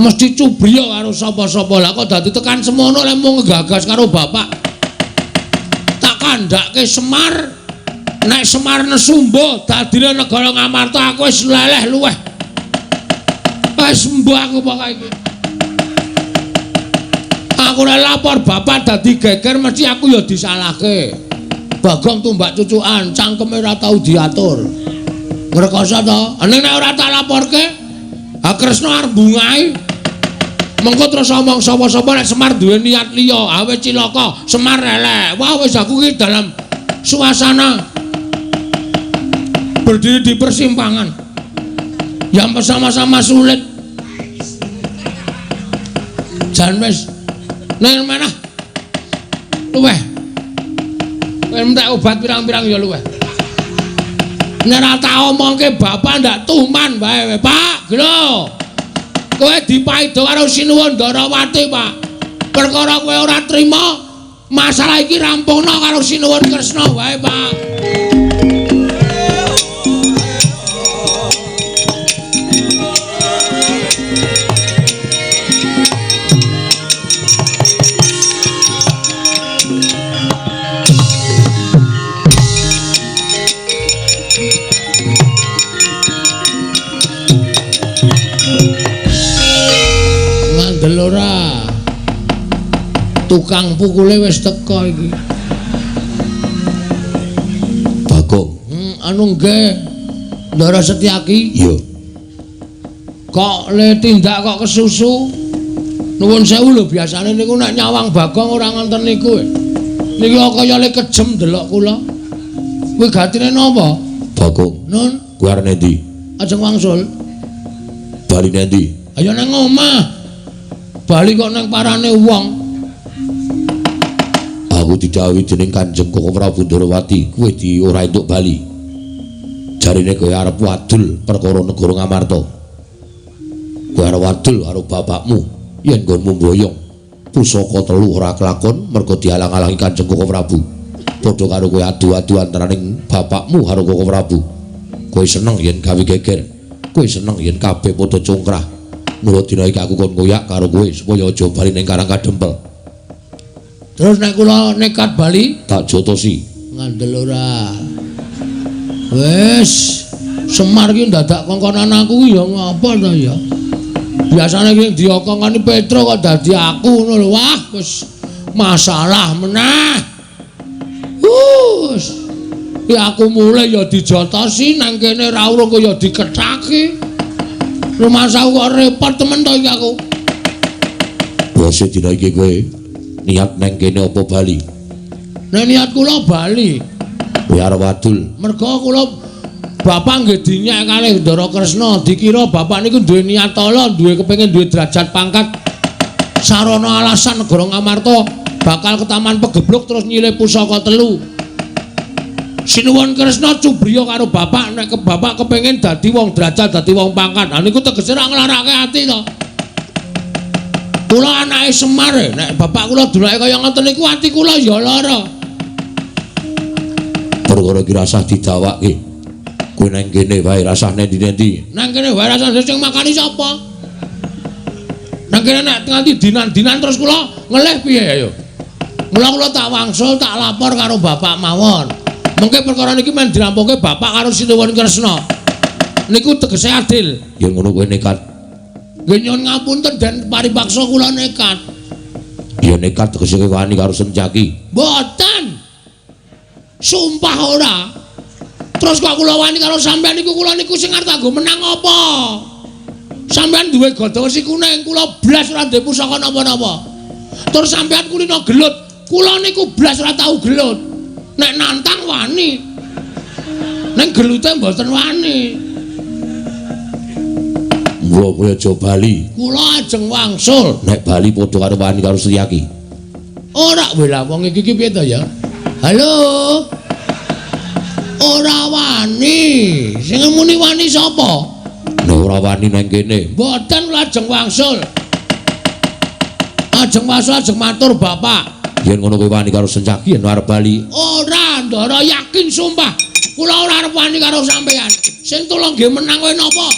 mesti cubriya karo sapa-sapa. Lah kok dadi tekan semono lek mung nggagas karo bapak. Tak kandhake Semar, nek Semar nesumba dadine negara Ngamarta aku wis leleh luweh. Wis mbuh aku pokoke iki. Aku nek lapor bapak dadi geger mesti aku ya disalahke. Bagong tumbak cucukan, cangkeme ora tau diatur. Ngrekoso to? Ning nek ora tak laporke, ha Kresna arep bungahi. Mengko terus omong sapa-sapa nek Semar duwe niat liya, ha wis cilaka, Semar elek. Wah wis aku iki dalam suasana berdiri di persimpangan yang bersama-sama sulit. Jan wis nang manah luweh. Kowe entek obat pirang-pirang ya luweh. Nek ora tak omongke bapak ndak tuman wae, Pak. Lho. Kowe dipaido karo Sinuwun Darawati, Pak. Perkara kowe ora trima, masalah iki rampungno karo Sinuwun Kresna wae, Pak. Ora tukang pukule wis teka iki. Bagong. Anu nggih Ndara Setyaki. Iya. Kok le tindak kok kesusu? Nuwun sewu lho, biasane niku nek nyawang Bagong ora ngonten niku. Niki kok kaya le kejem delok kula. Kuwi gatine napa? Bagong. Nun, kuwi arep endi? Ajeng wangsul. Bali endi? Ayo nang omah. Bali kok nang parane wong. Aku didhawuhi dening Kanjeng Koko Prabu Ndorowati, kowe di ora entuk bali. Jarine kowe arep wadul perkara negara Ngamarta. Kowe arep wadul karo bapakmu yen nggonmu mboyong pusaka telu ora kelakon mergo dialang-alangi Kanjeng Koko Prabu. Padha karo kowe adu-adu antaraning bapakmu karo Koko Prabu. Kowe seneng yen gawe geger, kowe seneng yen kabeh padha congkrah. Mula dina iki aku kon ngoyak karo kowe supaya aja bali ning Karang Kadempel. Terus nek kula nekat bali tak jotosi. Ngandel ora. Wis, Semar ki ndadak kongkonan aku ki ya ngapa to ya? Biasane ki diokongani Petro kok dadi aku ngono lho. Wah, wis masalah meneh. Wis. Ki aku mulai ya dijotosi nang kene ra urung kok ya dikethaki. Rumasaku kok repot temen to iki aku. Bose dina iki kowe niat nang kene apa bali? Nek niat kula bali. Kowe arep wadul. Mergo kula bapak nggih dinyek kalih Ndara Kresna, dikira bapak niku duwe niat ala, duwe kepengin duwe derajat pangkat. Sarana alasan negara Ngamarta bakal ketaman pegebluk terus nyilih pusaka telu. Sinuwun Kresna cubriya karo bapak nek bapak kepengin dadi wong derajat, dadi wong pangkat. Lah niku tegese ra nglarake ati to. Kula anake Semar, nek bapak kula dulake kaya ngoten niku ati kula ya lara. Perkara iki rasah didawake. Kowe nang kene wae rasah nendi-nendi. Nang kene wae rasah sing makani sapa? Nang kene nek nganti dinan-dinan terus kula ngelih piye ayo. Mula kula tak wangsul tak lapor karo bapak mawon. Mengke perkara niki men dirampungke bapak karo Sinuwun Kresna. Niku tegese adil. Ya ngono kowe nekat. Nggih nyuwun ngapunten den paripaksa kula nekat. Ya nekat tegese kowe wani karo Sencaki. Mboten. Sumpah ora. Terus kok kula wani karo sampean niku kula niku sing arep kanggo menang apa? Sampean duwe gada wesi kuning, kula blas ora duwe pusaka napa-napa. Terus sampean kulino gelut, kula niku blas ora tau gelut. Nek nantang wani. Ning gelute mboten wani. Mula kowe aja bali. Kula ajeng wangsul. Nek bali padha karo wani karo Setyaki. Ora wela wong iki ki piye to ya? Halo. Ora wani. Sing muni wani sapa? Nek ora wani nang kene. Mboten kula ajeng wangsul. Ajeng wangsul ajeng matur bapak. Yen ngono kowe wani karo Sencaki yen arep bali. Ora, Ndara yakin sumpah. Kula ora arep wani karo sampean. Sing tulung nggih menang kowe napa?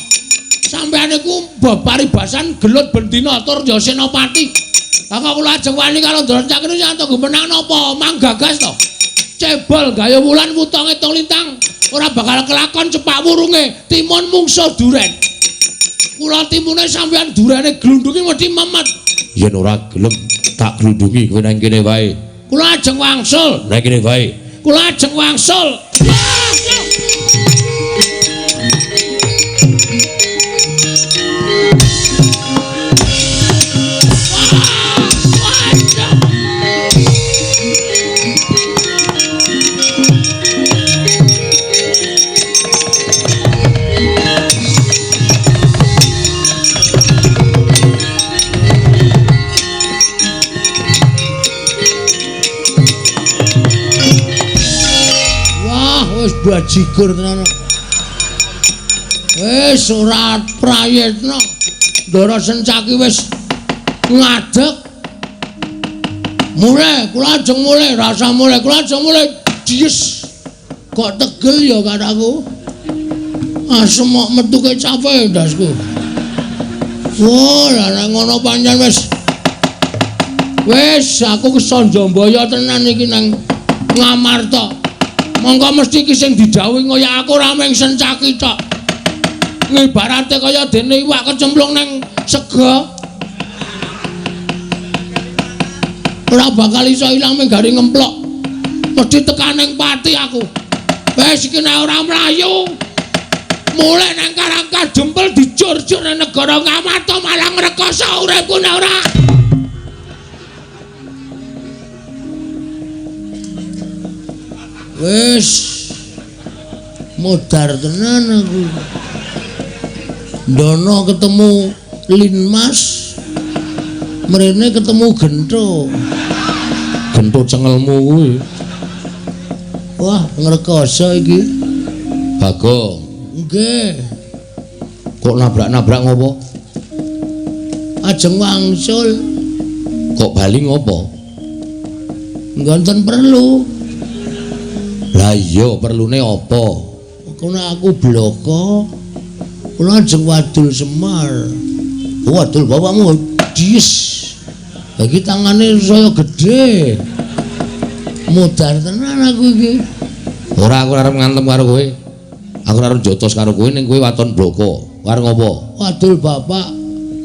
Sampean niku paribasan gelut bendina tur ya senopati. Lah kok kula ajeng wani karo Ndara Sencaki niku sing tunggu menang napa? Manggagas to. Cebol gaya wulan wutonge tong lintang ora bakal kelakon cepak wurunge timun mungsuh duren. Kula timune sampean durene glundungi mesti memet. Yen ora gelem tak glundungi kowe nang kene wae. Kula ajeng wangsul. Nang kene wae. Kula ajeng wangsul. Bajigur tenan. Wis ora prayitna. Ndara Sencaki wis ngadeg. Mulih, kula ajeng mulih, rasa mulih, kula ajeng mulih. Dies. Kok tegel ya karo aku. Asem kok metu kecape ndasku. Wah, lah nek ngono pancen wis. Wis aku kesonjombaya tenan iki nang Ngamarta. Monggo mesti iki sing didhawuhi kaya aku ora mung Sencaki tok. Ngibarate kaya dene iwak kecemplung nang sega. Ora bakal iso ilang mung gari ngemplok. Mesti tekaning pati aku. Wis iki nek ora mlayu. Mulih nang Karang Kadempel dijur-jur nang negara Ngamarta malah ngrekoso uripku nek ora. Wis modar tenan aku. Ndono ketemu Linmas, mrene ketemu Gentho. Gentho cengelmu kuwi. Wah, ngrekoso iki. Bagong. Nggih. Kok nabrak-nabrak ngopo? Ajeng wangsul. Kok bali ngopo? Mboten perlu. Lah iya, perlune apa? Kono aku bloko. Kula ajeng wadul Semar. Wadul bapakmu dies. Lagi tangane saya gedhe. Mudar tenan aku iki. Ora, aku arep ngantem karo kowe. Aku arep jotos karo kowe ning kowe waton bloko. Arep ngopo? Wadul bapak.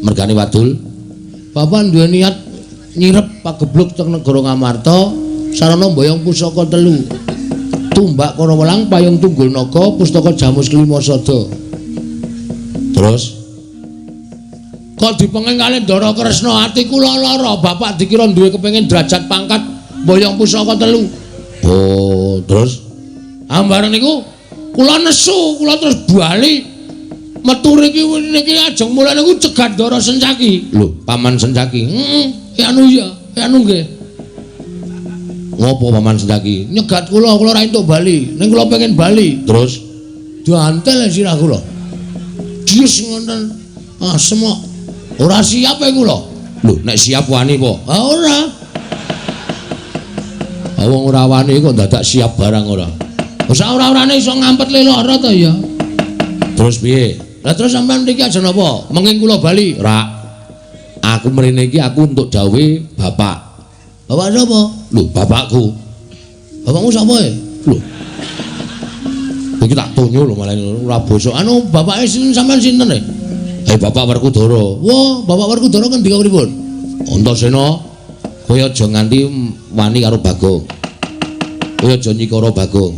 Mergane wadul. Bapak duwe niat nyirep pagebluk teng negara Ngamarta sarana mboyong pusaka telu. Tumbak Karawelang, Payung Tunggul Naga, Pustaka Jamus Kelima Sada. Terus kok dipenging kalih Ndara Kresna, ati kula lara. Bapak dikira duwe kepengin derajat pangkat mboyong pusaka telu. Oh, terus ambareng niku kula nesu, kula terus bali metu riki niki ajeng mulih niku cegat Ndara Sencaki. Lho, Paman Sencaki. Heeh, anu ya, anu nggih. Ngopo Paman Sencaki? Nyegat kula, kula ora entuk bali. Ning kula pengen bali. Terus diantel sirah kula. Dies ngoten. Asem kok. Ora siap e kula. Lho, nek siap wani po? Ha ora. Ha wong ora wani kok dadak siap barang ora. Wis ora-orane iso ngampet le lara to ya. Terus piye? Lah terus sampean mriki aja napa? Menging kula bali. Ora. Aku mrene iki aku untuk dawuhe bapak. Bapak sapa? Lho, bapakku. Bapakmu sapa e? Lho. Iki tak tonyo lho malah ora bosok. Anu bapake sinten sampean sinten e? Bapak Werkudara. Wah, Bapak Werkudara ngendika pripun? Antasena, kowe aja nganti wani karo Bagong. Kowe aja nyikara Bagong.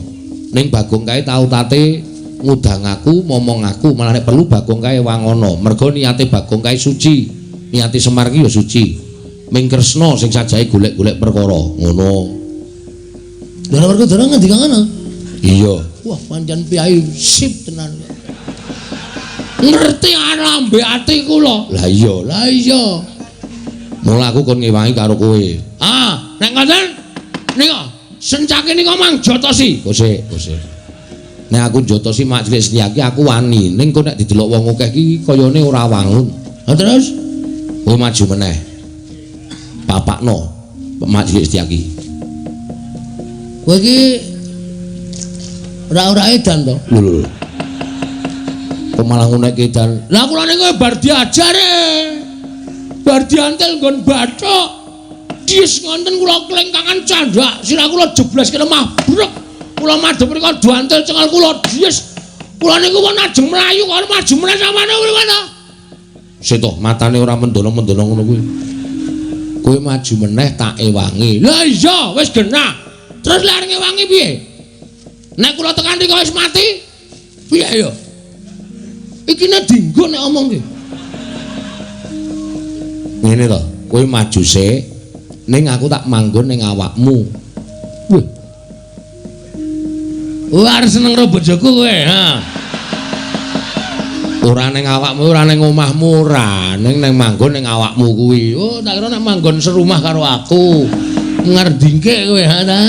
Ning Bagong kae tau tate ngudang aku, momong aku, malah nek perlu Bagong kae wangono. Mergo niate Bagong kae suci. Niate Semar ki ya suci. Ming Kresna sing sajahe golek-golek perkara. Ngono. Ndara Werkudara ngendika ngono? Iya. Wah, pancen piyai sip tenan. Ngerti lambe ati kula. Lah iya, lah iya. Mula aku kon ngewangi karo kowe. Ah, nek ngoten nika Sencaki nika mang jotosi. Kosek, kosek. Nek aku jotosi mak cilik Setyaki aku wani, ning kok nek didelok wong akeh iki kayane ora wangun. Lah terus kowe maju meneh. Papakno mak cilik Setyaki. Kowe iki ora-ora edan to? Lho lho. Kok malah ngunek edan. Lah kula niku bar diajare. Bar diantel nggon bathok. Dies ngonten kula klengkangan candhak, sirah kula jeblas ke lemah. Brek. Kula madhep mriku diantel cengal kula dies. Kula niku pun ajeng mlayu karo maju meneh samane mriku ta. Sik to, matane ora mendono-mendono ngono kuwi. Kowe maju meneh tak ewangi. Lah iya, wis genah. Terus lek arep ngewangi piye? Nek kula tekan mriku wis mati, piye ya? Iki nek dinggo nek omong ki. Ngene to, kowe maju sik, ning aku tak manggon ning awakmu. Wih. Wah, arep seneng karo bojoku kowe, ha. Ora ning awakmu, ora ning omahmu, ora, ning nang manggon ning awakmu kuwi. Oh, tak kira nek manggon serumah karo aku. Ngerdingke kowe, ha ta?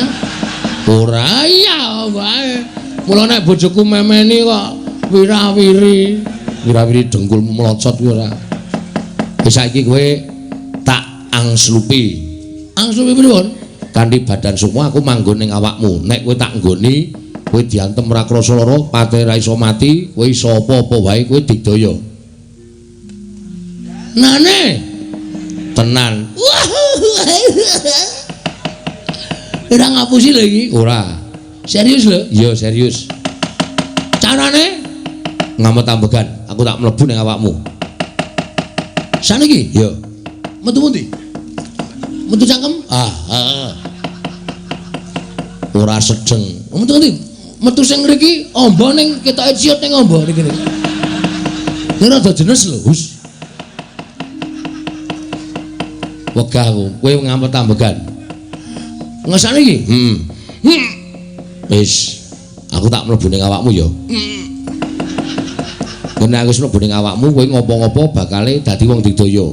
Ora, iya wae. Mula nek bojoku memeni kok wirawiri, wirawiri dengkulmu melocot kuwi ora. Wis saiki kowe tak angslupi. Angslupi pripun? Kanthi badan sukma aku manggon ning awakmu. Nek kowe tak nggoni, kowe diantem ora krasa lara, pate ra iso mati, kowe iso apa-apa wae kowe digdaya. Nane tenan. Ora ngapusi lho iki? Ora. Serius lho? Iya, serius. Carane ngamet ambegan, aku tak mlebu ning awakmu. Saniki? Iya. Metu pundi? Metu cangkem? Ah, heeh. Ora sedeng. Metu ngendi? Metu sing ngriki amba ning ketoke ciut ning amba niki niki. Ini rada jenes lho, Hus. Wegah aku, kowe ngamet ambegan. Ngesane iki? Heeh. Wis, aku tak mlebu ning awakmu ya. Nek aku wis mlebu ning awakmu, kowe ngopo-ngopo bakale dadi wong digdaya.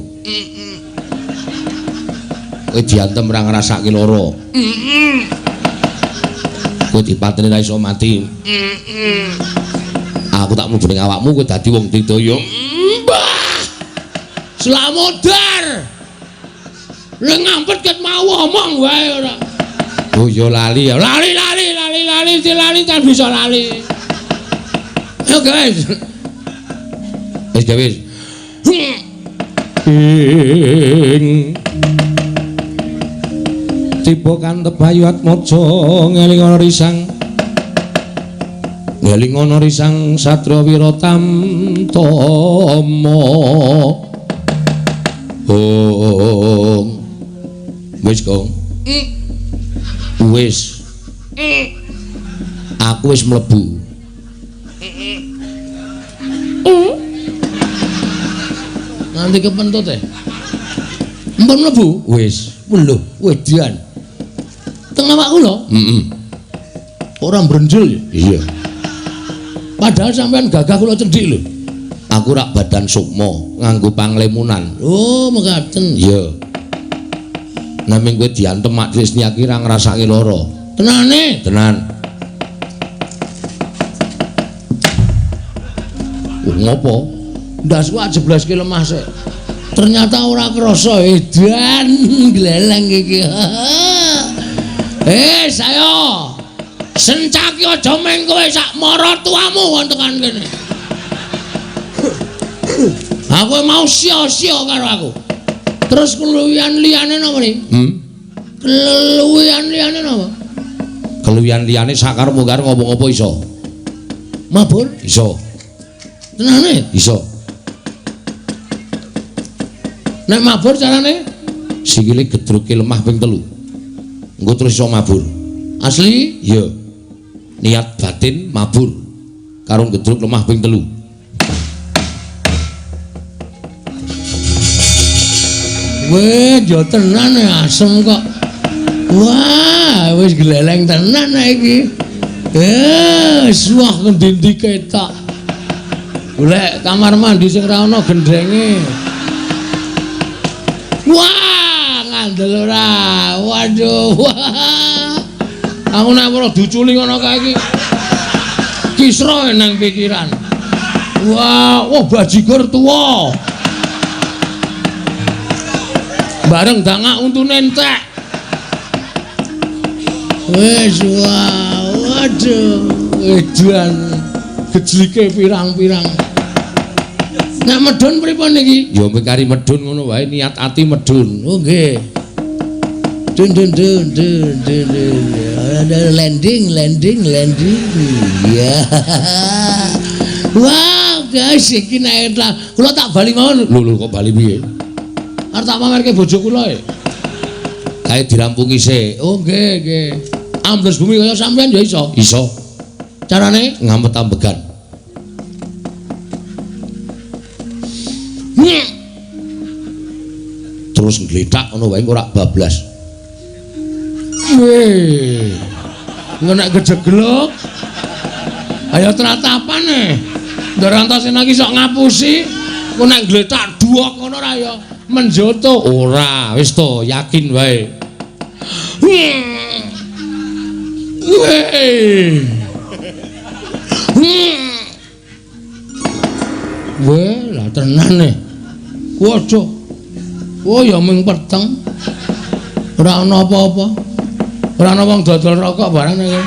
Kowe diantem ora ngrasake lara. Kowe dipateni ra iso mati. Aku tak mlebu ning awakmu, kowe dadi wong digdaya. Mbah! Slamodar. Lha ngampet ket mau omong wae ora. Oh ya lali ya. Lali lali lali lali lali kan bisa lali. Yo guys. Wis gawe. Ing tiba kantep Bayu Atmaja ngelingono risang ngelingono risang Satria Wiratamtama. Ong wis Gong. Wis. Aku wis mlebu. Nanti kepentut e. Empun mlebu? Wis. Lho, wedan. Teng awak kula? Heeh. Ora mbrenjul ya? Iya. Padahal sampean gagah kula cendhik lho. Aku rak badan sukma nganggo panglemunan. Oh, mekaten. Iya. Naming kowe diantem Mak Trisnia ki ra ngrasake lara. Tenane? Tenan. Oh, ngopo? Ndasku ajebleske lemah sik. Ternyata ora krasa edan gleleng iki. Eh, saya sencaki aja meng kowe sak maratuamu wong tekan kene. Aku mau sia-sia karo aku. Terus keluwihan liyane napa ni? Keluwihan liyane napa? Keluwihan liyane sakarepmu karo ngopo-ngopo iso. Mabur? Iso. Tenane? Iso. Nek mabur carane sikile gedruke lemah ping 3. Engko terus iso mabur. Asli? Iya. Niat batin mabur karo gedruk lemah ping 3. Weh, yo tenan asem kok. Wah, wis gleleng tenan iki. Wah ngendi-endi ketok. Golek kamar mandi sing ora ana gendhenge. Wah, ngandel ora. Waduh. Wah. Aku nek ora diuculi ngono kae iki. Kisra nang pikiran. Wah, wah bajigur tuwa. Bareng dangak untune entek. Wis wah, waduh, edan gejlike pirang-pirang. Nek medhun pripun niki? Ya mung kari medhun ngono wae, niat ati medhun. Oh nggih. Dun dun dun dun dun dun. Landing landing landing. Ya. Wah, guys iki nek kula tak bali mawon. Lho lho kok bali piye? Arep tak pamerke bojo kula e. Kae dirampungi sik. Oh nggih nggih. Ambles bumi kaya sampean ya iso. Iso. Carane ngamet ambegan. Terus ngletak ngono wae ora bablas. Weh. Nek kejeglok. Ayo tratapan e. Ndarantasena iki sok ngapusi. Ku nek ngletak duwok ngono ora ya menjoto. Ora, wis to, yakin wae. Weh. Weh, lah tenan e. Waduh. Oh ya mung peteng. Ora ana apa-apa. Ora ana wong dodol rokok barang iki.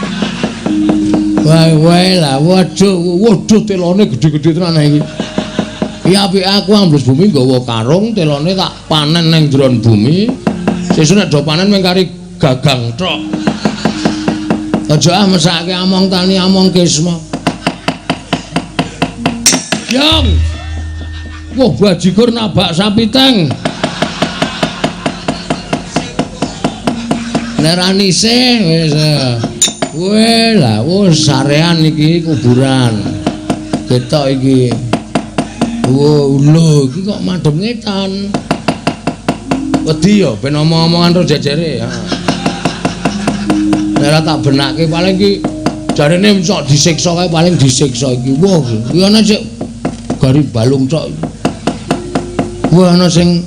Wae wae lah waduh, waduh telone gedhe-gedhe tenan iki. Iki apike aku ambles bumi nggawa karung, telone tak panen ning jero bumi. Sesuk nek do panen mung kari gagang tok. Aja ah mesake among tani among kisma. Yong. Wah bajigur nabak sapi teng. Nek ra nisih wis. Weh lah wis sarean iki kuburan. Ketok iki. Wo lho iki kok madhep ngetan. Wedi ya ben omong-omongan terus jejere. Nek ora tak benake paling iki jarene sok disiksa kae paling disiksa iki. Wah, iki ana sik gari balung tok. Wah ana sing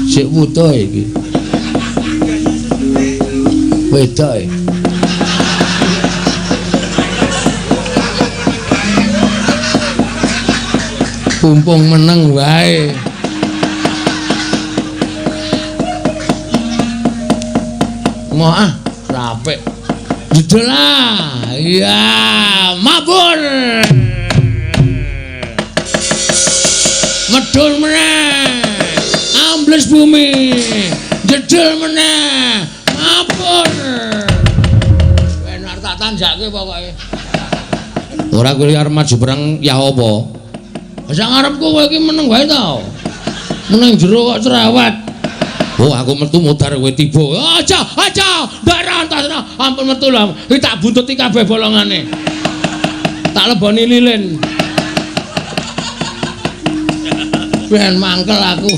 sik wuta iki. Wedok. Pumpung meneng wae. Moh ah, rapik. Jedul ah. Iya, mabur. Medhun meneh. Ambles bumi. Jedul meneh. Mabur. Ben arep tak tanjake pokoke. Ora kowe arep maju perang ya apa? Sak ngarepku kowe iki meneng wae ta. Meneng jero kok cerewet. Oh, aku metu mudhar kowe tiba. Aja, aja, ndak rantas. Ampun metu lho. Iki tak buntuti kabeh bolongane. Tak leboni lilin. Ben mangkel aku.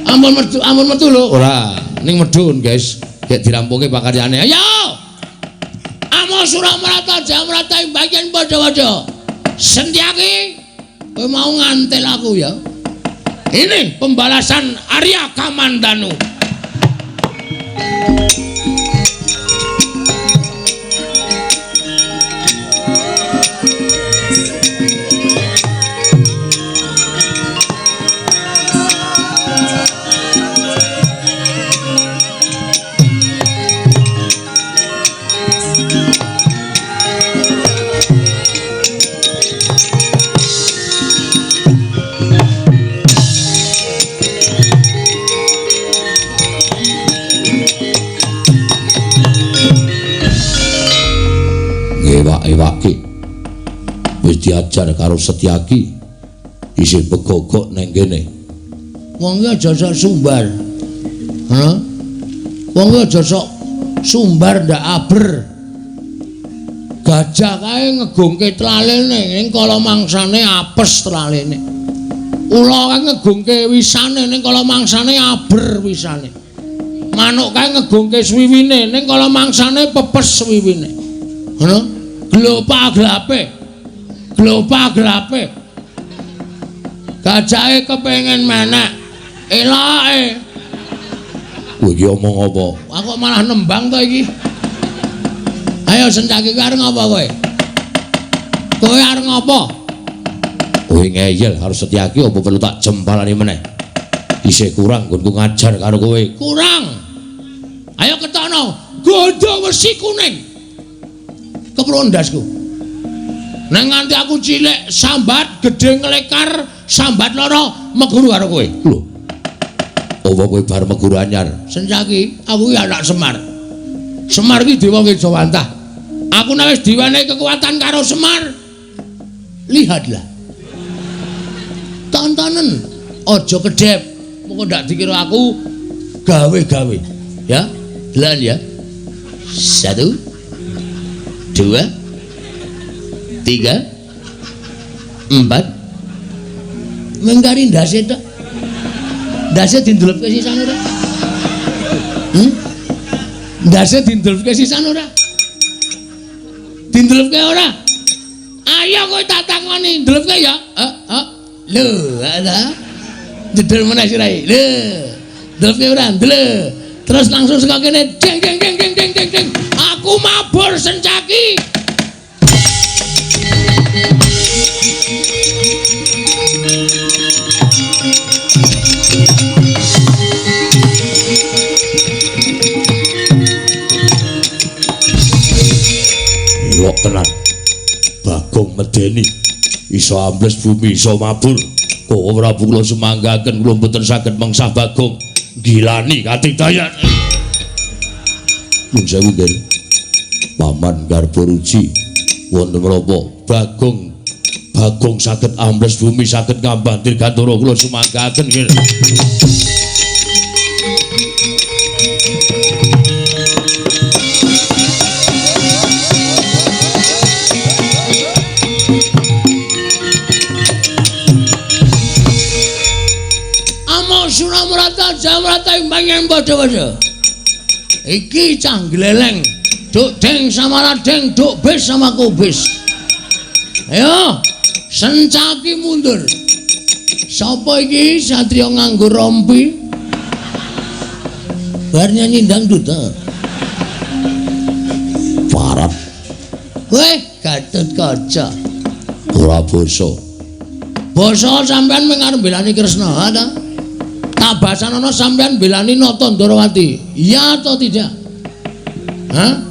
Ampun metu lho. Ora, ning medhun, guys. Gek dirampungke pakaryane. Ayo. Amo Suramarata Jamrata bagian padha-padha. Sentyaki, kowe mau ngantil aku ya. Ini pembalasan Arya Kamandanu. Ewak-ewake wis diajar karo Setyaki isih begogok nang kene. Wong iki aja sok sumbar. Hah? Wong iki aja sok sumbar ndak aber. Gajah kae ngegungke tlalene ning kala mangsane apes tlalene. Ula kae ngegungke wisane ning kala mangsane aber wisane. Manuk kae ngegungke swiwine ning kala mangsane pepes swiwine. Ngono? Glopa glape. Glopa glape. Gajahe kepengin menek. Eloke. Kowe iki omong apa? Aku malah nembang to iki. Ayo Sencaki kowe arep ngapa kowe? Kowe arep ngapa? Kowe ngeyel karo Setyaki apa perlu tak jempalani meneh? Isih kurang nggonku ngajar karo kowe. Kurang. Ayo ketokno godho wesi kuning. Keprun ndasku. Nang nganti aku cilik sambat gedhe nglekar sambat lara meguru karo kowe. Lho. Apa kowe bar meguru anyar? Sencaki, aku iki anak Semar. Semar iki dewa Ngejawantah. Aku nek wis diwenehi kekuatan karo Semar. Lihatlah. Tontonen, aja kedhep. Mengko ndak dikira aku gawe-gawe. Ya, delan ya. 1 2 3 4 mengkari ndase tok. Ndase dindulupke sisan ora? Ndase dindulupke sisan ora? Dindulupke ora? Ayo kowe tak takoni, ndulupke ya. Heeh. Lho, ala. Jedul meneh sirahe. Lho. Ndulupke ora? Ndle. Terus langsung saka kene deng deng deng deng deng deng deng. Aku mabur Sencaki. Ilok tenan. Bagong medeni. Iso ambles bumi, iso mabur. Kok Prabu kula sumanggaken kula mboten saged mengsah Bagong. Gilani katidayan. Nuwun sewu nggih. Paman Garbaruji wonten menapa Bagong Bagong saged ambles bumi saged ngambah dirgantara kula sumanggaken nggih. Amo Suramrata Jamrata imbangan padha-padha. Iki cah gleleng. Duk deng sama ladeng, duk bis sama kubis. Ayo, Sencaki mundur. Sapa iki satriya nganggo rompi? Bar nyanyi dangdut ta. Parap. Weh, Gatut Kaca. Ora basa. Basa sampean mung arep mbelani Kresna, ha ta? Tak basanono sampean mbelani Nata Ndorowati. Iya atau tidak? Hah?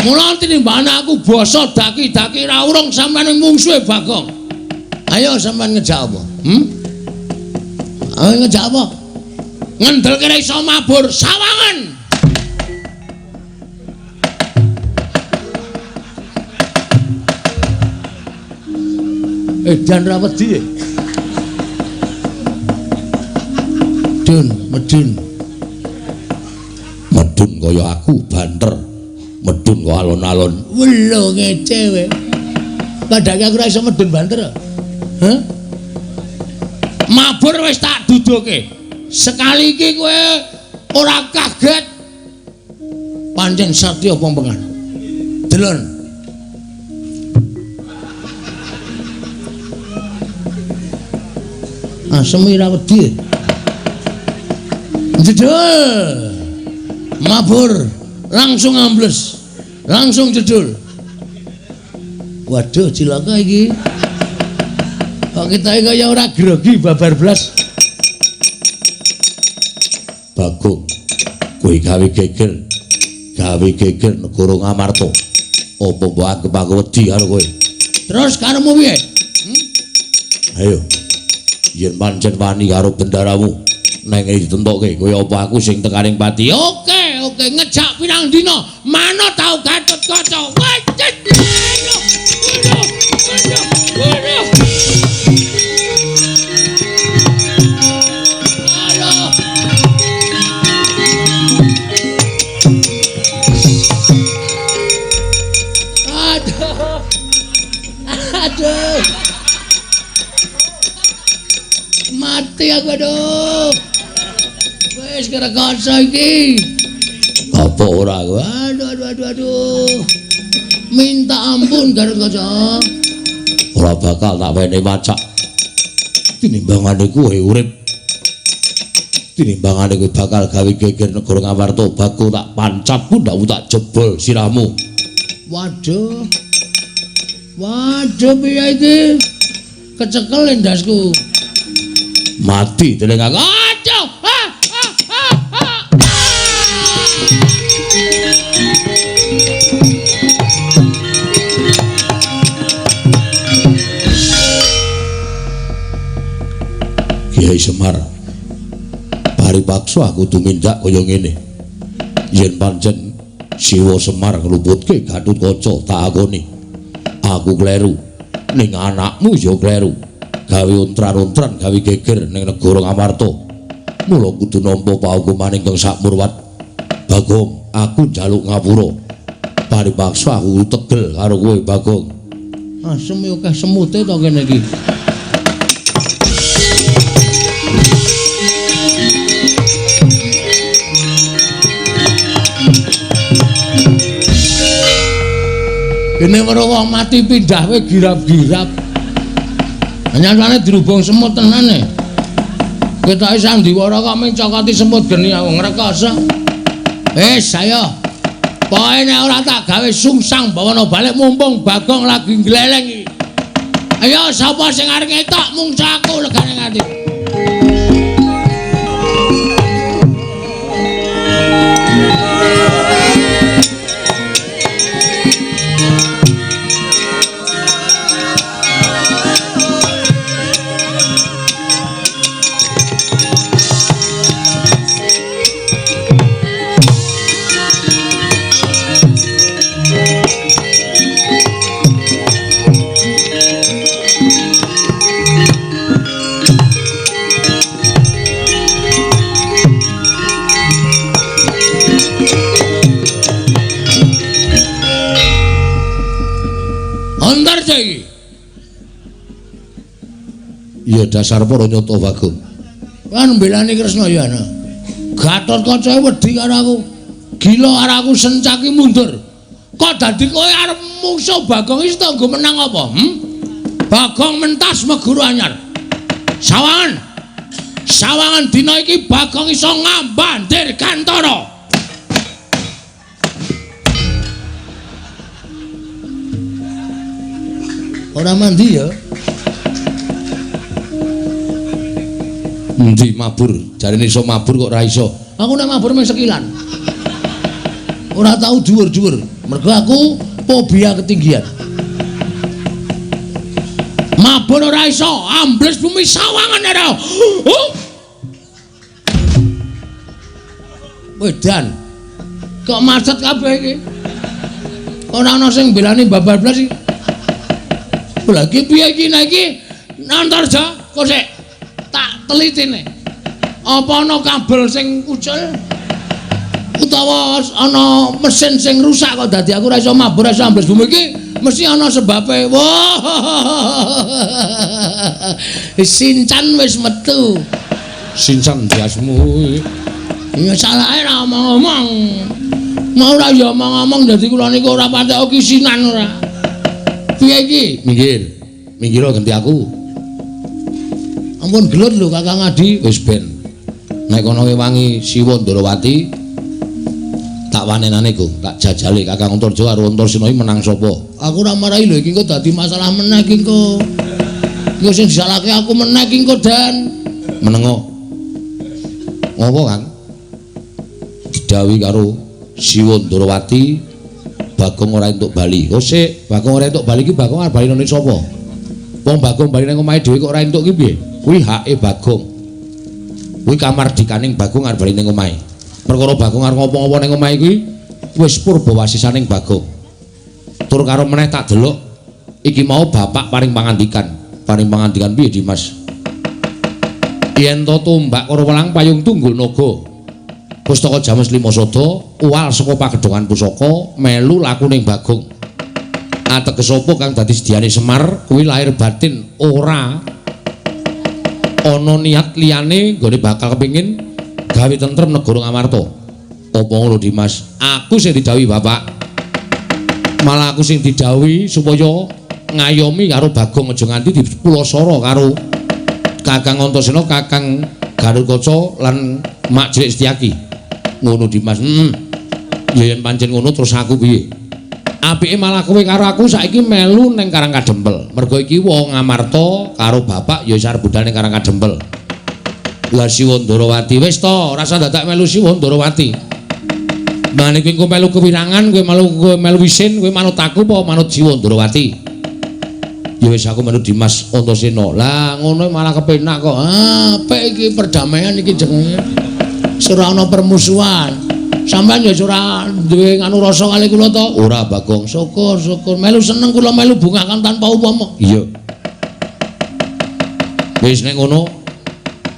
Mula tinimbane aku basa daki-daki ra urung sampean mungsuhe Bagong. Ayo sampean ngejak apa? Kowe ngejak apa? Ngendelke ra iso mabur sawangan. Edan ra wedi. Dun, medun. Medun kaya aku banter. Medun kok alon-alon. Welo ngece kowe. Padahal aku ora iso medun banter. Hah? Mabur wis tak duduke. Sekali iki kowe ora kaget. Pancen satya pompengan. Delon. Asem ora wedi. Jedul. Mabur langsung ambles. Langsung jedul. Waduh cilaka iki. Kok kita kaya ora grogi babar blas. Bagong, kowe gawe geger. Gawe geger negara Ngamarta. Apa mbok anggep aku wedi karo kowe? Terus karepmu piye? Ayo. Yen pancen wani karo bendaramu, neng ditentokke kaya apa aku sing tekaning pati. Oke, oke, ngejak pirang dina, manut tau Gatotkaca. Wajit. Aduh. Aduh. Mati aku aduh. Wis kerekoso iki. Apa ora aku? Aduh aduh aduh aduh. Minta ampun Gatotkaca. Ora bakal tak wenehi wacak. Tinimbangane kowe urip. Tinimbangane kowe bakal gawe geger negara Ngamarta, bakul tak pancat pundhakmu tak jebol sirahmu. Waduh. Waduh piye iki? Kecekel endasku. Mati dening aku. Aduh. Ah, ah, ah, ah. Kiai Semar, paripaksa aku tumindak kaya ngene. Yen pancen Siwa Semar ngluputke Gatotkaca tak akoni. Aku kleru, ning anakmu ya kleru. Gawe ontran-ontran, gawe geger ning negara Ngamarta. Mula kudu nampa paukuman ingkang sakmurwat. Bagong, aku njaluk ngapura. Paripaksa aku tegel karo kowe, Bagong. Asem yo akeh semute to kene iki. Kene weruh wong mati pindah wae girap-girap. Nyatane dirubung semut tenan e. Ketoke sandiwara kok mencokoti semut geni aku ngrekoso. Wis ayo. Pokoke nek ora tak gawe sungsang bawana balik mumpung Bagong lagi ngleleng iki. Ayo sapa sing arep ngetok mungsa aku legane ati. Ya dasar para nyata Bagong. Kan mbelani Kresna ya ana. Gatotkaca wedi karo aku. Gila karo aku sencaki mundur. Kok dadi kowe arep mungsuh Bagong iki tanggo menang apa? Bagong mentas meguru anyar. Sawangan. Sawangan dina iki Bagong iso ngambah Dirgantara. Ora mandi ya. Endi mabur? Jarene iso mabur kok ora iso. Aku nek mabur mung sekilan. Ora tau dhuwur-dhuwur. Mergo aku fobia ketinggian. Mabur ora iso, ambles bumi sawangan ora. Wedan. Kok macet kabeh iki? Ora ana sing mbelani babar blas iki. Lha iki piye iki nek iki? Antarja, kok sik tak telitine. Apa ana kabel sing ucul? Utawa ana mesin sing rusak kok dadi aku ora iso mabur, ora iso ambles bumi iki mesti ana sebabe. Wah. Sincan wis metu. Sincan biasmu. Ya salahe ora omong-omong. Mau ora ya omong-omong dadi kula niku ora patek kisinan ora. Piye iki? Minggir. Minggir ganti aku. Ampun gelut lho Kakang Adi. Wis ben. Nek kono wewangi Siwa Ndarawati tak wanenane Gong, tak jajale Kakang Antarja karo Antasena iki menang sapa? Aku ora marahi lho iki engko dadi masalah meneh iki engko. Engko sing disalahke aku meneh iki engko Dan. Menengo. Ngopo, Kang? Didhawuhi karo Siwa Ndarawati Bagong ora entuk bali. Oh sik, Bagong ora entuk bali iki Bagong arep bali nang sapa? Wong Bagong bali nang omahe dhewe kok ora entuk ki piye? Kuwi hake Bagong. Kuwi kamardikaning Bagong arep bali ning omahe. Perkara Bagong arep ngopo-ngopo ning omahe kuwi wis purba wasisaning Bagong. Tur karo meneh tak delok iki mau bapak paring pangandikan. Paring pangandikan piye Dimas? Yen to tombak karo welang payung tunggul naga. Pustaka Jamus Lima Sada uwal saka pagedhongan pusaka melu lakuning Bagong. Ateges apa kang dadi sediane Semar kuwi lahir batin ora ana niat liyane nggone bakal kepengin gawe tentrem negara Ngamarta. Apa ngono Dimas? Aku sing didhawuhi bapak. Malah aku sing didhawuhi supaya ngayomi karo Bagong aja nganti dipulasara karo Kakang Antasena, Kakang Garukaca lan Mak Cilik Setyaki. Ngono Dimas. Heeh. Ya yen pancen ngono terus aku piye? Apike malah kowe karo aku saiki melu ning Karang Kadempel. Mergo iki wong Ngamarta karo bapak ya wis arep budal ning Karang Kadempel. Lah Siwa Ndarawati wis to, ora usah dadak melu Siwa Ndarawati. Mane kowe engko melu kewirangan, kowe melu wisin, kowe manut aku apa manut Siwa Ndarawati? Ya wis aku manut Dimas Antasena. Lah ngono malah kepenak kok. Ah, apik iki perdamaian iki jenenge. Ora ana permusuhan. Sampeyan ya ora duwe nganu rasa kali kula to? Ora, Bagong. Syukur, syukur. Melu seneng kula melu bungakan tanpa upama. Iya. Wis nek ngono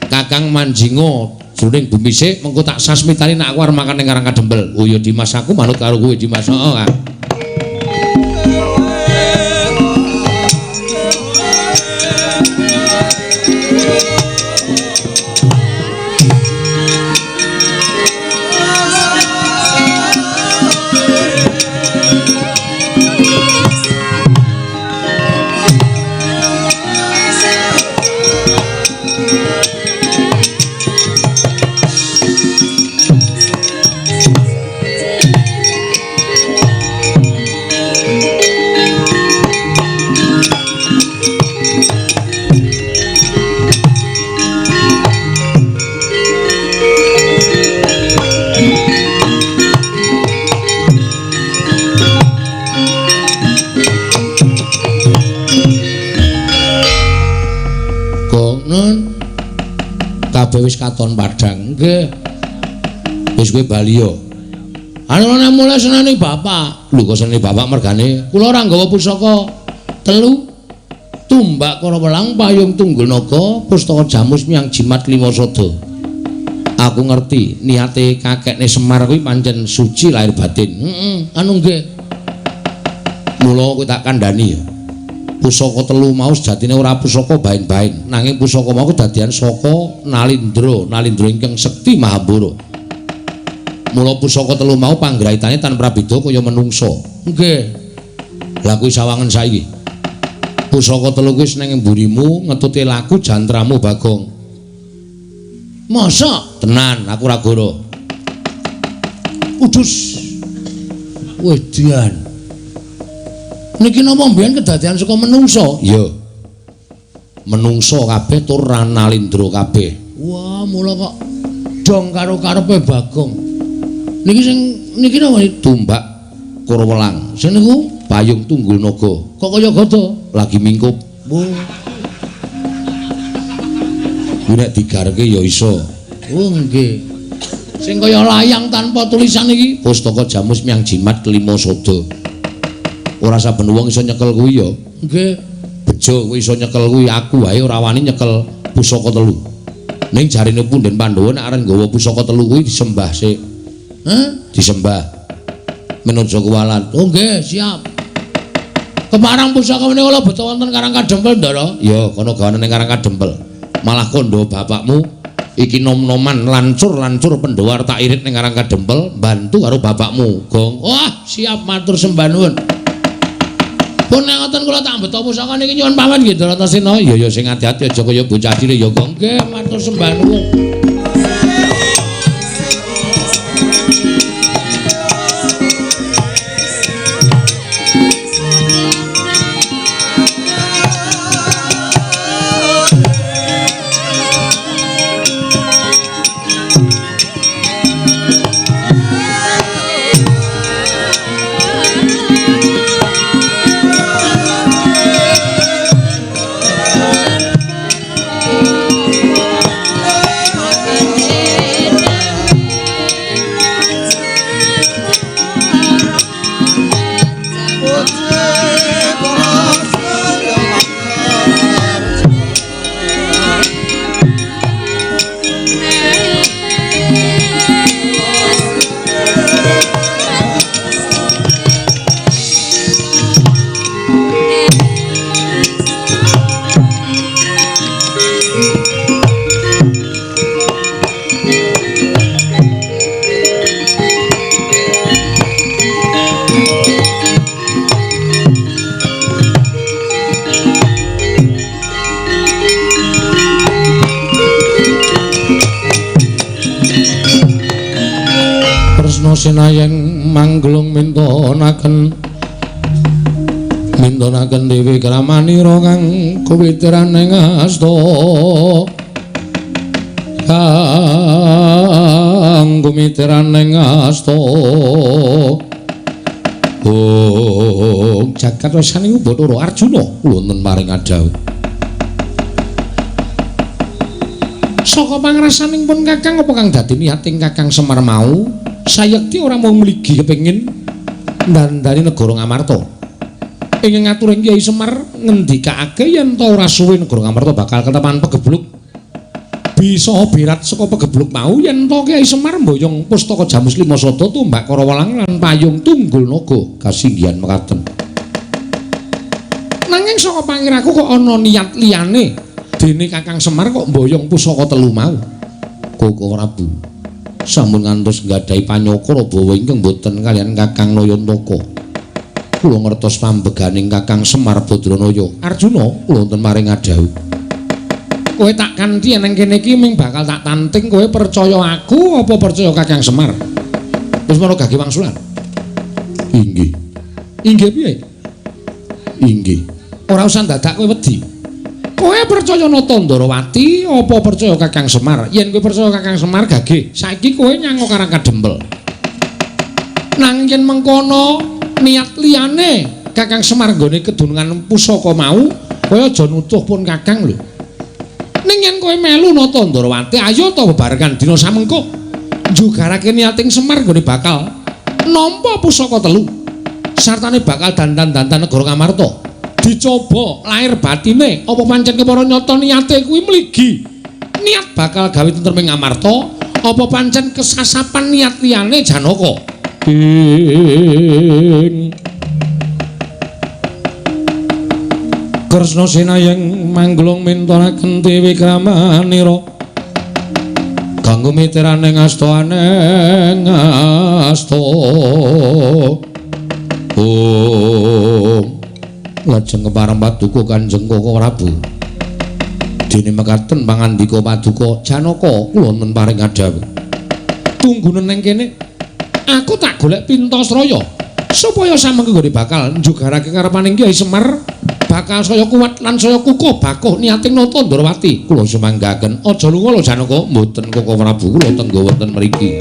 Kakang manjinga jroning bumi sik mengko tak sasmitani nek aku arep makan ning Karang Kadempel. Oh ya Dimas aku manut karo kowe Dimas. Heeh, Kang. Kabeh wis katon padhang. Nggih. Wis kowe bali yo. Anu nek mulai senane bapak. Lho kok senane bapak mergane? Kula ora nggawa pusaka telu. Tumbak karo welang payung tunggul naga pustaka Jamus miang jimat lima sada. Aku ngerti niate kakekne Semar kuwi pancen suci lahir batin. Heeh, anu nggih. Mula kowe tak kandhani ya. Pusaka telu mau sejatine ora pusaka bain-bain, nanging pusaka mau kedadian saka Nalindra, Nalindra ingkang sekti Mahambara. Mula pusaka telu mau panggraitane tan prabeda kaya menungsa. Nggih. Lah kuwi sawangen saiki. Pusaka telu kuwi ning mburimu ngetute laku jantramu Bagong. Masa? Tenan, aku ora goro. Udus. Wedian. Niki napa mbiyen kedadian saka menungsa? Iya. Menungsa kabeh tur Nalindra kabeh. Wah, mula kok dong karo karepe Bagong. Niki sing niki napa tumbak karo welang. Sing niku payung tunggul naga. Kok kaya gada? Lagi mingkup. Oh. Kuwi nek digarke ya iso. Oh nggih. Sing kaya layang tanpa tulisan iki pustaka Jamus Miang Jimat kelima sada. Ora saben wong iso nyekel kuwi ya. Nggih. Bejo kowe iso nyekel kuwi, aku wae ora wani nyekel pusaka telu. Ning jarine punden Pandhawa nek arep nggawa pusaka telu kuwi disembah sik. Hah? Disembah. Men aja kuwalat. Oh nggih, siap. Keparang pusaka menika kula beto wonten Karang Kadempel, Ndara. Ya, kono gawane ning Karang Kadempel. Malah kandha bapakmu iki nom-noman lancur-lancur Pandhawa tak irit ning Karang Kadempel, bantu karo bapakmu, Gong. Wah, siap matur sembah nuwun. Pun nek ngoten kula tak beto pusaka niki nyuwun pamit nggih Bratasena. Ya ya sing ati-ati aja kaya bocah cilik ya, Gong. Nggih, matur sembah nuwun. Sinayeng mangglung mintonaken mintonaken dewi kramanira kang kuwitiran ing asta kang kumitiran ing asta. Oh jagat wasaning Bathara Arjuna kula wonten paring adhawuh. Saka pangrasaning pun Kakang apa kang dadi niating Kakang Semar mau? Sayekti ora mung mligi kepengin ndandani negara Ngamarta. Ing ngaturing Kyai Semar ngendikake yen ta ora suwe negara Ngamarta bakal ketepan pegebluk. Bisa birat saka pegebluk mau yen ta Kyai Semar mboyong pustaka Jamus Lima Sada tumbak Karawalang lan payung Tunggul Naga kasinggihan mekaten. Nanging saka pangiraku kok ana niat liyane dene Kakang Semar kok mboyong pusaka telu mau. Koko Prabu sampun ngantos nggadahi panyokra bawa ingkang boten kaliyan Kakang Nayantaka. Kula ngertos pambeganing Kakang Semar Badranaya. Arjuna kula wonten maring adhawuh. Kowe tak kanthi nang kene iki ming bakal tak tanting kowe percaya aku apa percaya Kakang Semar? Wis mono gage wangsulan. Inggih. Inggih piye? Inggih. Ora usah dadak kowe wedi. Kowe percaya Nata Ndarawati apa percaya Kakang Semar? Yen kowe percaya Kakang Semar gage, saiki kowe nyang Karang Kadempel. Nanging yen mengkono niat liyane Kakang Semar nggone kedunungan pusaka mau, kowe aja nutuh pun Kakang lho. Ning yen kowe melu Nata Ndarawati, ayo ta bebarengan dina samengko njugarake niating Semar nggone bakal nampa pusaka telu. Sartane bakal dandan-dandan negara Ngamarta. Dicoba lahir batine apa pancen kepara nyata niate kuwi mligi niat bakal gawe tentrem ing Ngamarta apa pancen kesasapan niat liyane Janaka. Ing Kresna sinayeng mangglung mintonaken dewi kramanira kanggo mitirane asta aneng asta. Oh lajeng kepareng paduka Kanjeng Koko Prabu. Dene mekaten pangandika paduka Janaka kula wonten paring adhawuh. Tunggunen nang kene aku tak golek Pintasraya supaya samengko nggone bakal njugarake karepaning Kyai Semar bakal saya kuat lan saya kukuh bakuh niating Nata Ndarawati. Kula sumanggaken. Aja lunga lho Janaka. Mboten Koko Prabu kula tenggo wonten mriki.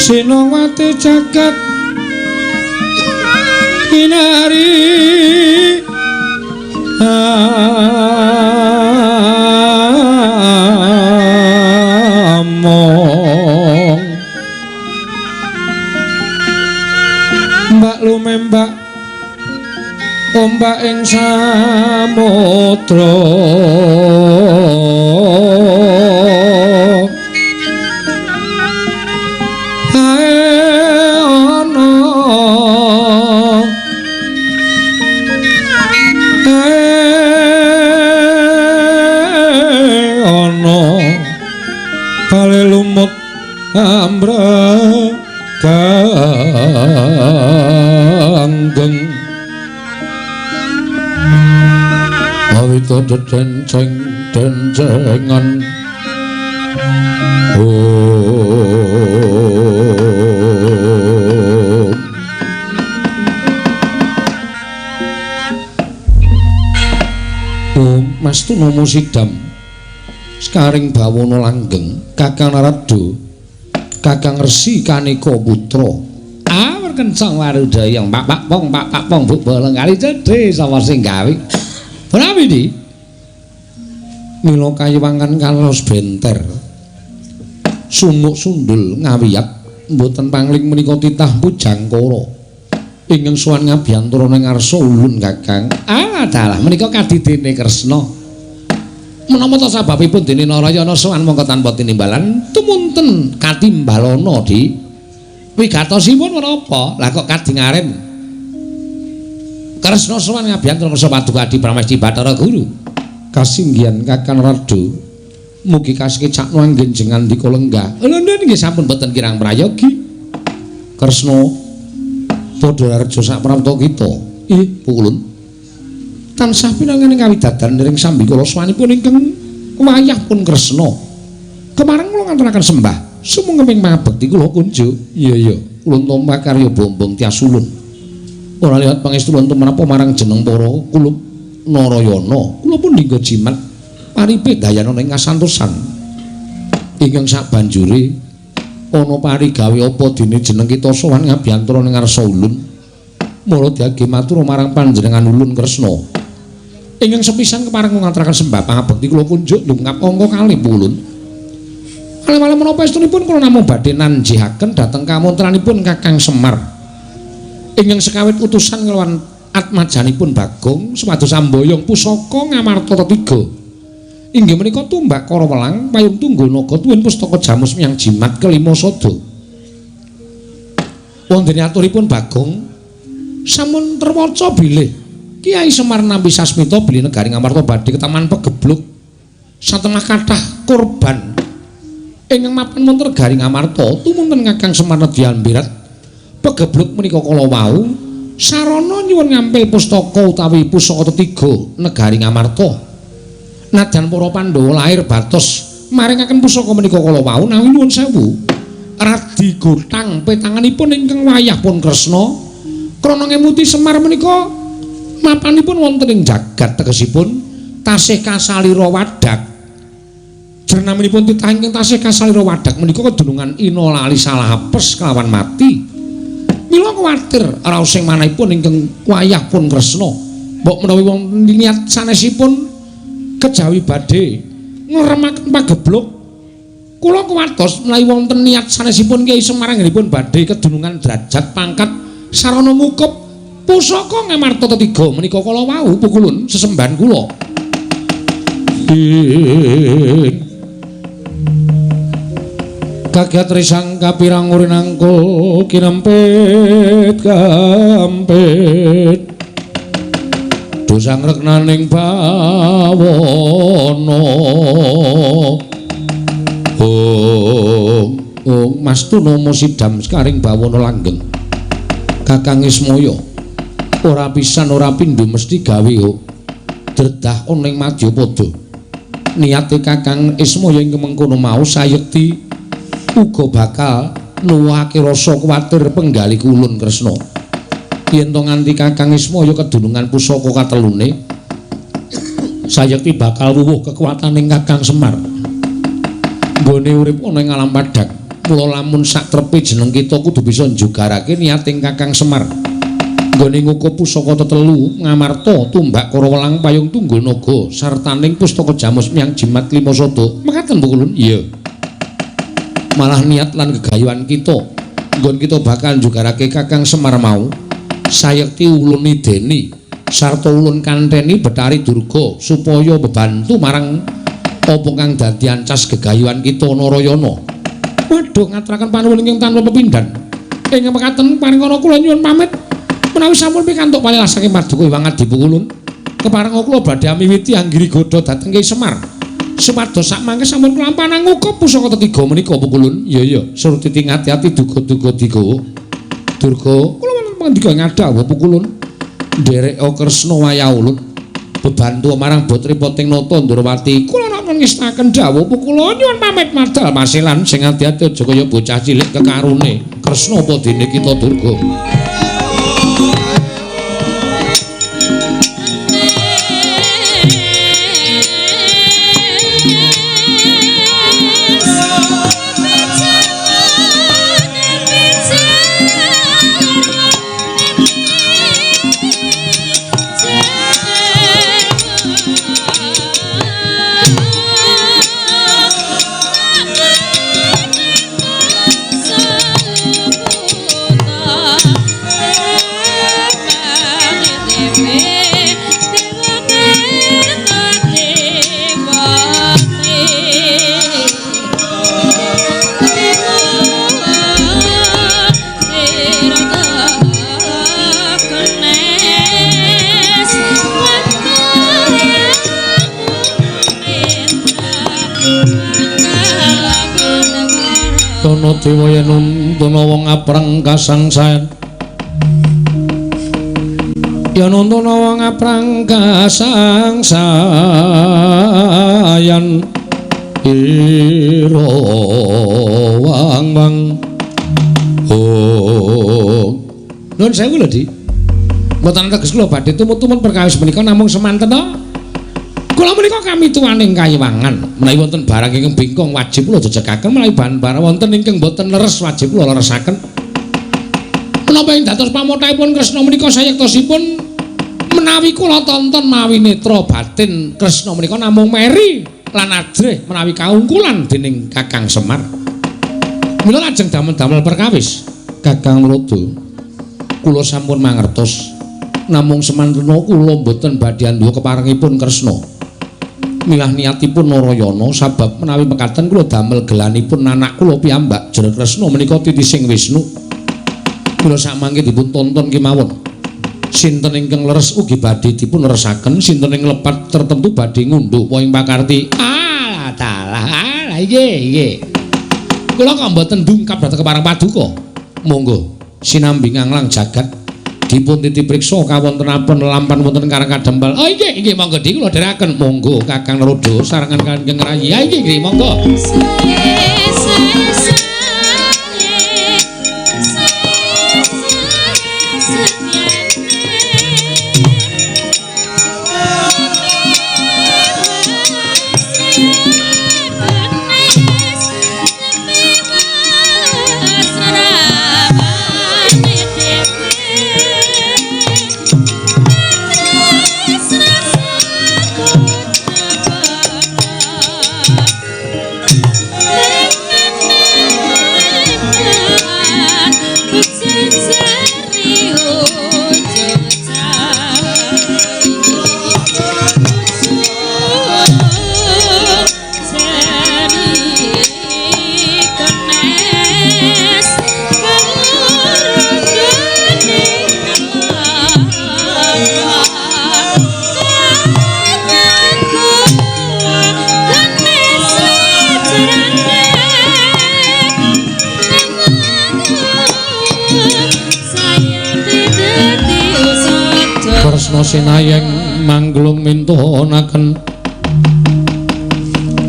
Sinowati jagat kinari among mbak lumembak ombak ing samudra ambraganggeng awita dedenceng dencengan Om Mas Tunomo Sidam sekaring bawana langgeng Kakang Narada Kakang Resi Kaneka Putra. Ah, werkencang warudaya Pak Pak Pong Pak Pak Pong buk bolong kali cedhe sapa sing gawe. Punawi di? Mila kayiwangan kalos benter. Sumuk sundul ngawiyat mboten pangling menika titah pujangkara. Ingkang sowan ngabiyantara ning ngarsa ulun Kakang. Ah, dalah menika kadidene Kresna. Menapa ta sababipun dene Narayana sowan mongko tanpa tinimbalan tumunten katimbalana di wigatosipun menapa? Lah kok kadingaren Kresna sowan ngabiyantara kersa paduka Adi Pramesti Bathara Guru. Kasinggihan Kakang Rada mugi kasekecakno anggen jengan ndika lenggah. Lho nggih sampun boten kirang prayogi. Kresna padha rareja sak prapta kita. Ih, pukulun. Tansah pinanganing kawidadan ring sambikala swanipun ingkang wayah pun Kresna. Kemareng kula nganturaken sembah sumengkeming mangabekti kula kunjuk. Iya iya, ulun tampa karya bombong tias ulun. Ora liwat pangestu ulun tumanapa marang jeneng para kulup Narayana. Kula pun dinggo jimat paripe dayana ing kasantosan. Ingkang sabanjure ana parigawe apa dene jeneng kita sowan ngabiyantara ning ngarsa ulun. Mula diage matur marang panjenengan ulun Kresna. Ingkang sepisan kepareng ngaturaken sembah pangabekti kula kunjuk ndungap angka kalih ulun. Kalih-kalih menapa estunipun kula namung badhe nanjihaken dhateng kamontranipun Kakang Semar. Ingkang sekawit utusan nglawan atmajanipun Bagong supados samboyong pusaka Ngamarta Tiga. Inggih menika tumbak Karawelang payung tunggal naga tuwin pustaka jamus miyang jimat kelima sada. Wonten aturipun Bagong sampun terwaca bilih Kiai Semar nampi sasmita bilih negari Ngamarta badhe ketaman pegebluk satengah kathah korban ingkang mapan wonten negari Ngamarta tumunten Kakang Semar nedyan birat pegebluk menika kala wau sarana nyuwun ngampil pustaka utawi pusaka tetiga negari Ngamarta. Nadyan para Pandhawa lair batos maringaken pusaka menika kala wau nawi nuwun sewu radi gotang petanganipun ingkang wayah pun Kresna krana ngemuti Semar menika mapanipun wonten ing jagat tegesipun tasih kasalira wadak. Jernaminipun titah ingkang tasih kasalira wadak menika kedunungan ina lali salah apes kelawan mati. Mila kuwatir raos sing manahipun ingkang wayah pun Kresna mbok menawi wonten niat sanesipun kejawi badhe Ngremaken pagebluk. Kula kuwatos menawi wonten niat sanesipun Kyai Semar anggenipun badhe kedunungan derajat pangkat sarana ngukup pusaka Ngamarta tetiga menika kala wau pukulun sesembahan kula. Kagiat risang kapirang urinangkul kinempit kampit dosang reknaning bawana. Oh, oh, Mas Tunomo sidam sekaring bawana langgeng. Kakang Ismaya ora pisan ora pindho mesti gawe dredah ana ing madyapada. Niate Kakang Ismaya ing mengkono mau sayekti uga bakal nuwuhake rasa kuwatir penggalih ulun Kresna. Yen to nganti Kakang Ismaya kedunungan pusaka katelune, sayekti bakal wuwuh kekuwataning Kakang Semar. Nggone urip ana ing alam padhang. Mula lamun sak trepe jeneng kita kudu bisa njugarake niating Kakang Semar. Nggone ngukup pusaka tetelu Ngamarta, Tumbak Karawelang, Payung Tunggul Naga sartaning pustaka Jamus Miang Jimat Lima Sada. Mekaten Pukulun? Iya. Malah niat lan gegayuhan kita nggon kita bakal njugarake Kakang Semar mau sayekti ulun nideni sarta ulun kanteni Betari Durga supaya bebantu marang apa kang dadi ancas gegayuhan kita Narayana. Waduh, ngaturaken panuwun ingkang tanpa pepindhan. Ing mekaten paringana kula nyuwun pamit menawi sampun pikantuk palilah saking paduka Hyang Adi Pukulun. Keparenga kula badhe miwiti anggiri godha dhateng Kyai Semar. Supados sak mangke sampun kelampanan ngukup pusaka tetiga menika Pukulun. Iya iya, surtiti ngati-ati duga-duga digawa. Durga, kula wonten pangandika ing adhawuh Pukulun. Ndereka Kresna wayah ulun bebantu marang Botri Poting Nata Ndrawati. Kula ngestaken dawuh Pukulun nyuwun pamit madal masilan sing ati-ati aja kaya bocah cilik kekarune. Kresna apa dene kita Durga. Tono dewa yen nuntuna wong apreng kasangsayan. Yen nuntuna wong apreng kasangsayan ira wang wang. Oh. Nuwun sewu lho, Dik. Mboten teges kula badhe tumut-tumut perkawis menika namung semanten to. Kula menika kami tuwaning kayiwangan. Menawi wonten barang ingkang bengkong wajib kula jejegaken, menawi bahan-barang wonten ingkang boten leres wajib kula leresaken. Menapa ing dados pamothahipun Kresna menika sayektosipun menawi kula tonton mawi netra batin Kresna menika namung meri lan ajrih menawi kaungkulan dening Kakang Semar. Mila lajeng damel-damel perkawis Kakang Narada. Kula sampun mangertos namung semantena kula boten badhe andhuwa keparengipun Kresna. Milah niatipun Narayana sabab menawi mekaten kula damel gelanipun anak kula piyambak Jero Kresna menika titising Wisnu. Kula sakmangke dipun tonton kemawon. Sinten ingkang leres ugi badhe dipun leresaken, sinten ing lepat tertentu badhe ngundhuh ing pakarti. Ah, dalah, ah, nggih, nggih. Kula kok mboten dungkap dhateng kepareng paduka. Monggo sinambi nganglang jagat dipun titipriksa kawontenaken lampan wonten Karang Kadempel. Oh nggih, nggih monggo dik kula dherekaken. Monggo Kakang Narada sarengan kaliyan Rayi. Ya nggih, nggih monggo. tresna sinayeng mangglung mintunaken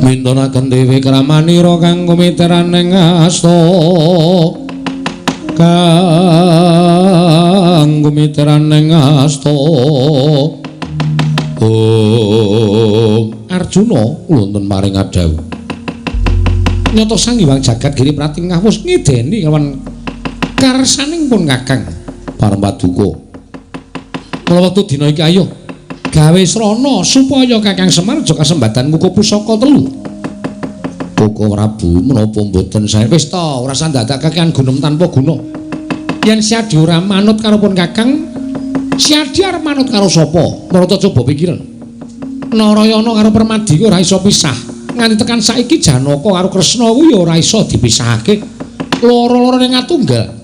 mintunaken dewi kramanira kang kumiteran ing asta kang kumiteran ing asta. Oh Arjuna wonten paring adhawuh nyata Sang Hyang Jagat Giri Pratingkah wis ngideni lawan karsaning pun Kakang Parang Paduka. Mula wektu dina iki ayo gawe srana supaya Kakang Semar aja kasembatan ngukup pusaka telu. Koko Prabu menapa mboten sae? Wis ta, ora usah dadak kakean gunem tanpa guna. Yen Siadi ora manut karo pun Kakang, Siadi arep manut karo sapa? Marata coba pikiran. Narayana karo Permadi ora iso pisah. Nganti tekan saiki Janaka karo Kresna kuwi ora iso dipisahake. Loro-lorone ngatunggal.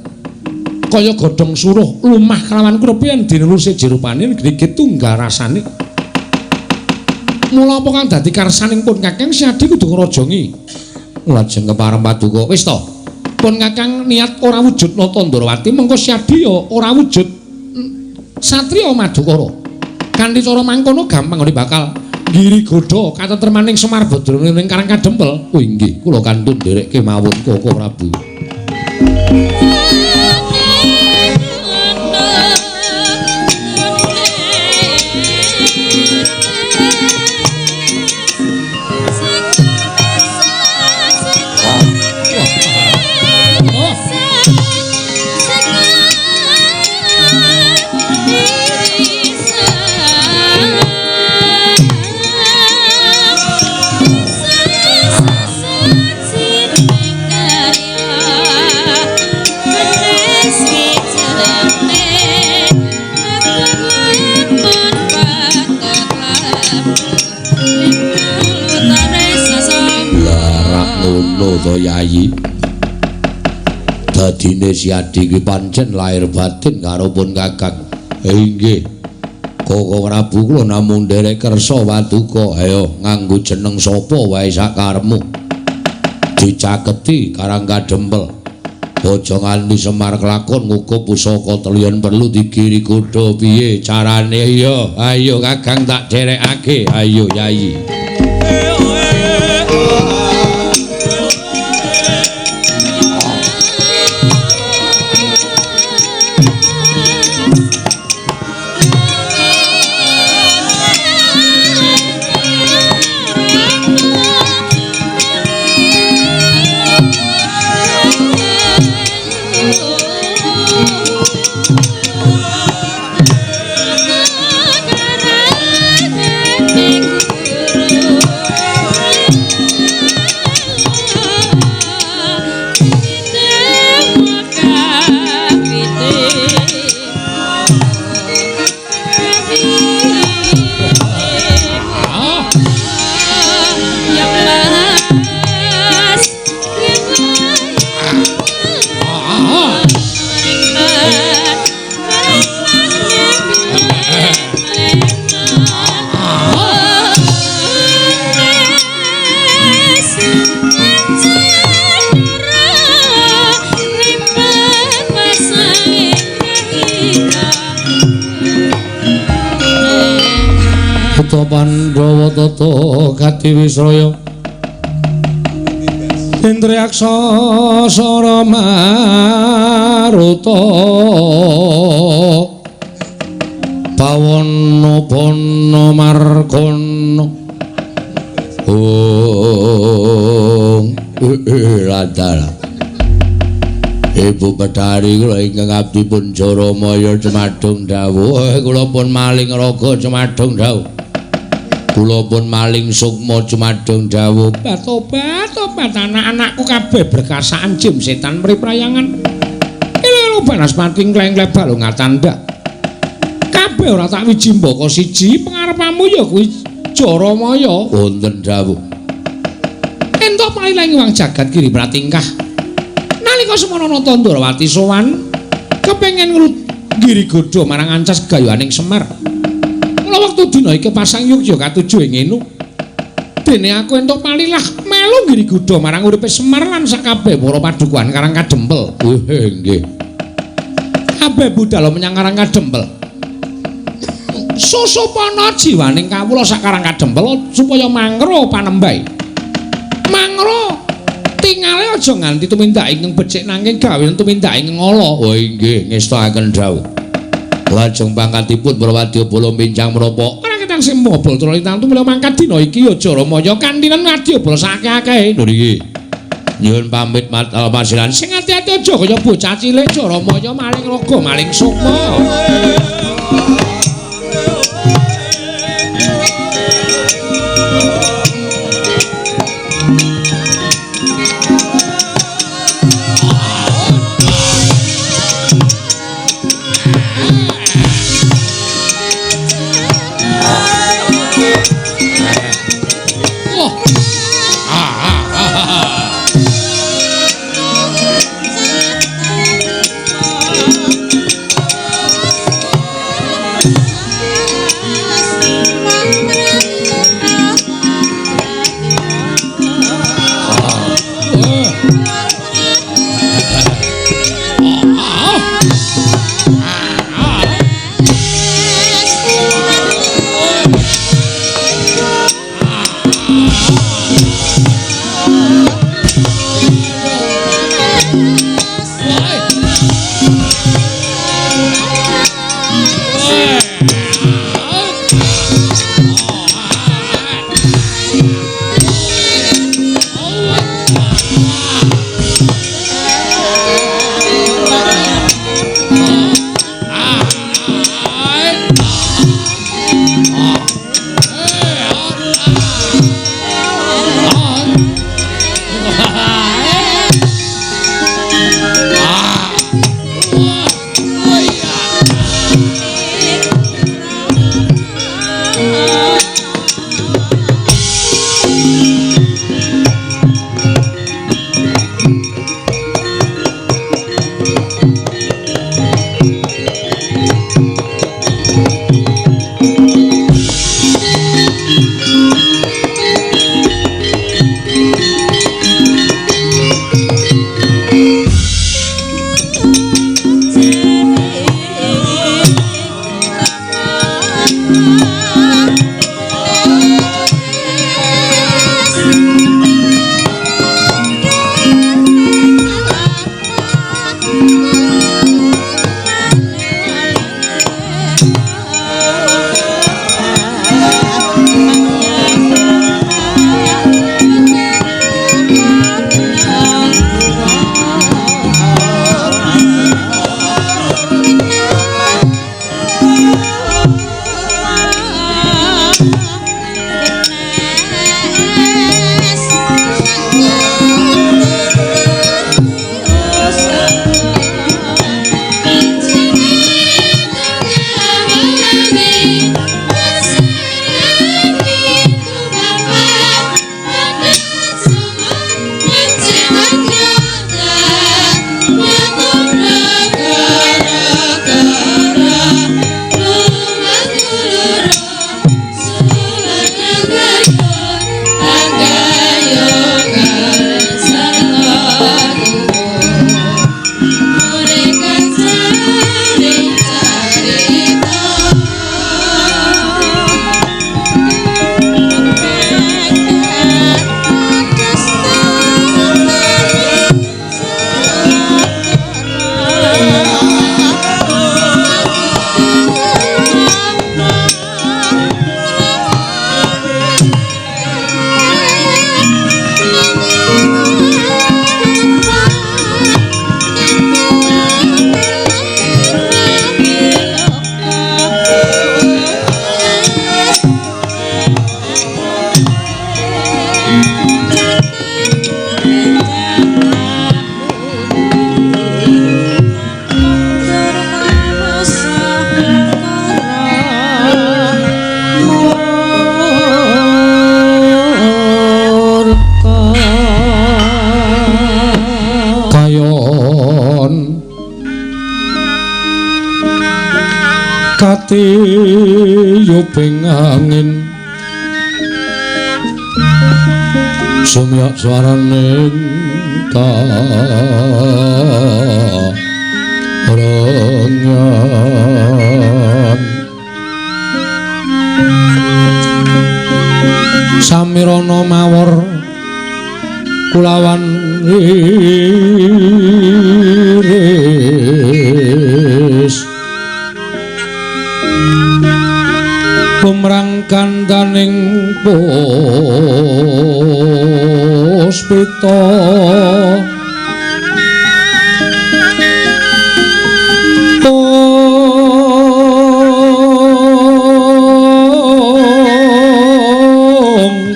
Kaya godhong suruh lumah kelawan krepe yen dineluse jerupane greged tunggal rasane. Mula apa kang dadi karsaning pun Kakang Siadi kudu ngrajangi. Lajeng kepareng paduka, wis ta. Pun Kakang niat ora wujud nata Ndrawati, mengko Siadi ya ora wujud satriya Madukara. Kanthi cara mangkono gampang ora bakal nggiri godha katentremaning Semar Badrana ing Karang Kadempel. Oh inggih, kula kantun nderek kemawon Koko Prabu. To Yayi dadine Siadi ki pancen lahir batin karo pun Kakang. Inggih Koko Prabu kula namung nderek kersa paduka. Ayo nganggo jeneng sapa wae sakarepmu dicaketi Karang Kadempel. Aja nganti Semar kelakon ngukup pusaka telu yen perlu digiri godha. Piye carane? Ya ayo Kakang tak derekake. Ayo Yayi. Pandhawa tata katiwisraya Indriyaksa sara maruta pawana bana margana. Ong ladala Ibu Bedari kula ingkang abdi pun Jaramaya Cemadung dawuh. Kula pun maling raga Cemadung dawuh. Kula pun maling sukma Cemadung dawuh. Tobat tobat anak-anakku kabeh berkasaan jim setan mriprayangan. Lho banaspati ngleng-ngleng balung ngatandak. Kabeh ora tak wiji mbaka siji pengarepamu ya kuwi Jaramaya. Wonten dawuh. Entuk paliling wang jagat Giri Pratingkah. Nalika semono nata Ndrawati sowan kepengin nggiri godha marang ancas gayuhaning Semar. Mula wektu dina iki pasang yugya katuju ing ngene. Dene aku entuk palilah melu nggiri godha marang uripe Semar lan sakabeh para padukuhan Karang Kadempel. Nggih. Kabeh budal menyang Karang Kadempel. Susupana jiwaning kawula sakarang kadempel supaya mangro panembahe. Mangro tingale aja nganti tumindak ingkang becik nanging gawe tumindak ingkang ala. Oh inggih, ngestakaken dawuh. Lajeng pangkatipun Prawadyabala mincang menapa? Ora ketang sing mobol tra lintang tumila mangkat dina iki ya Jaramaya kantinan wadyabala sakeh-akehe. Lho niki. Nyuwun pamit masiran. Sing ati-ati aja kaya bocah cilik Jaramaya maling raga maling sukma. Katiyuping angin sumyak swaraning karengan. Samirana mawar kulawan iris lumrang kandaning puspita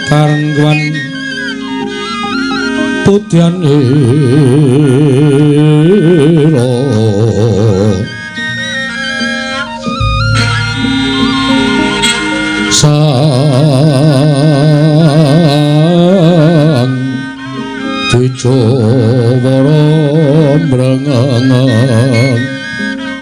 karengwan putyan ira sang Dwijawara mrengeng.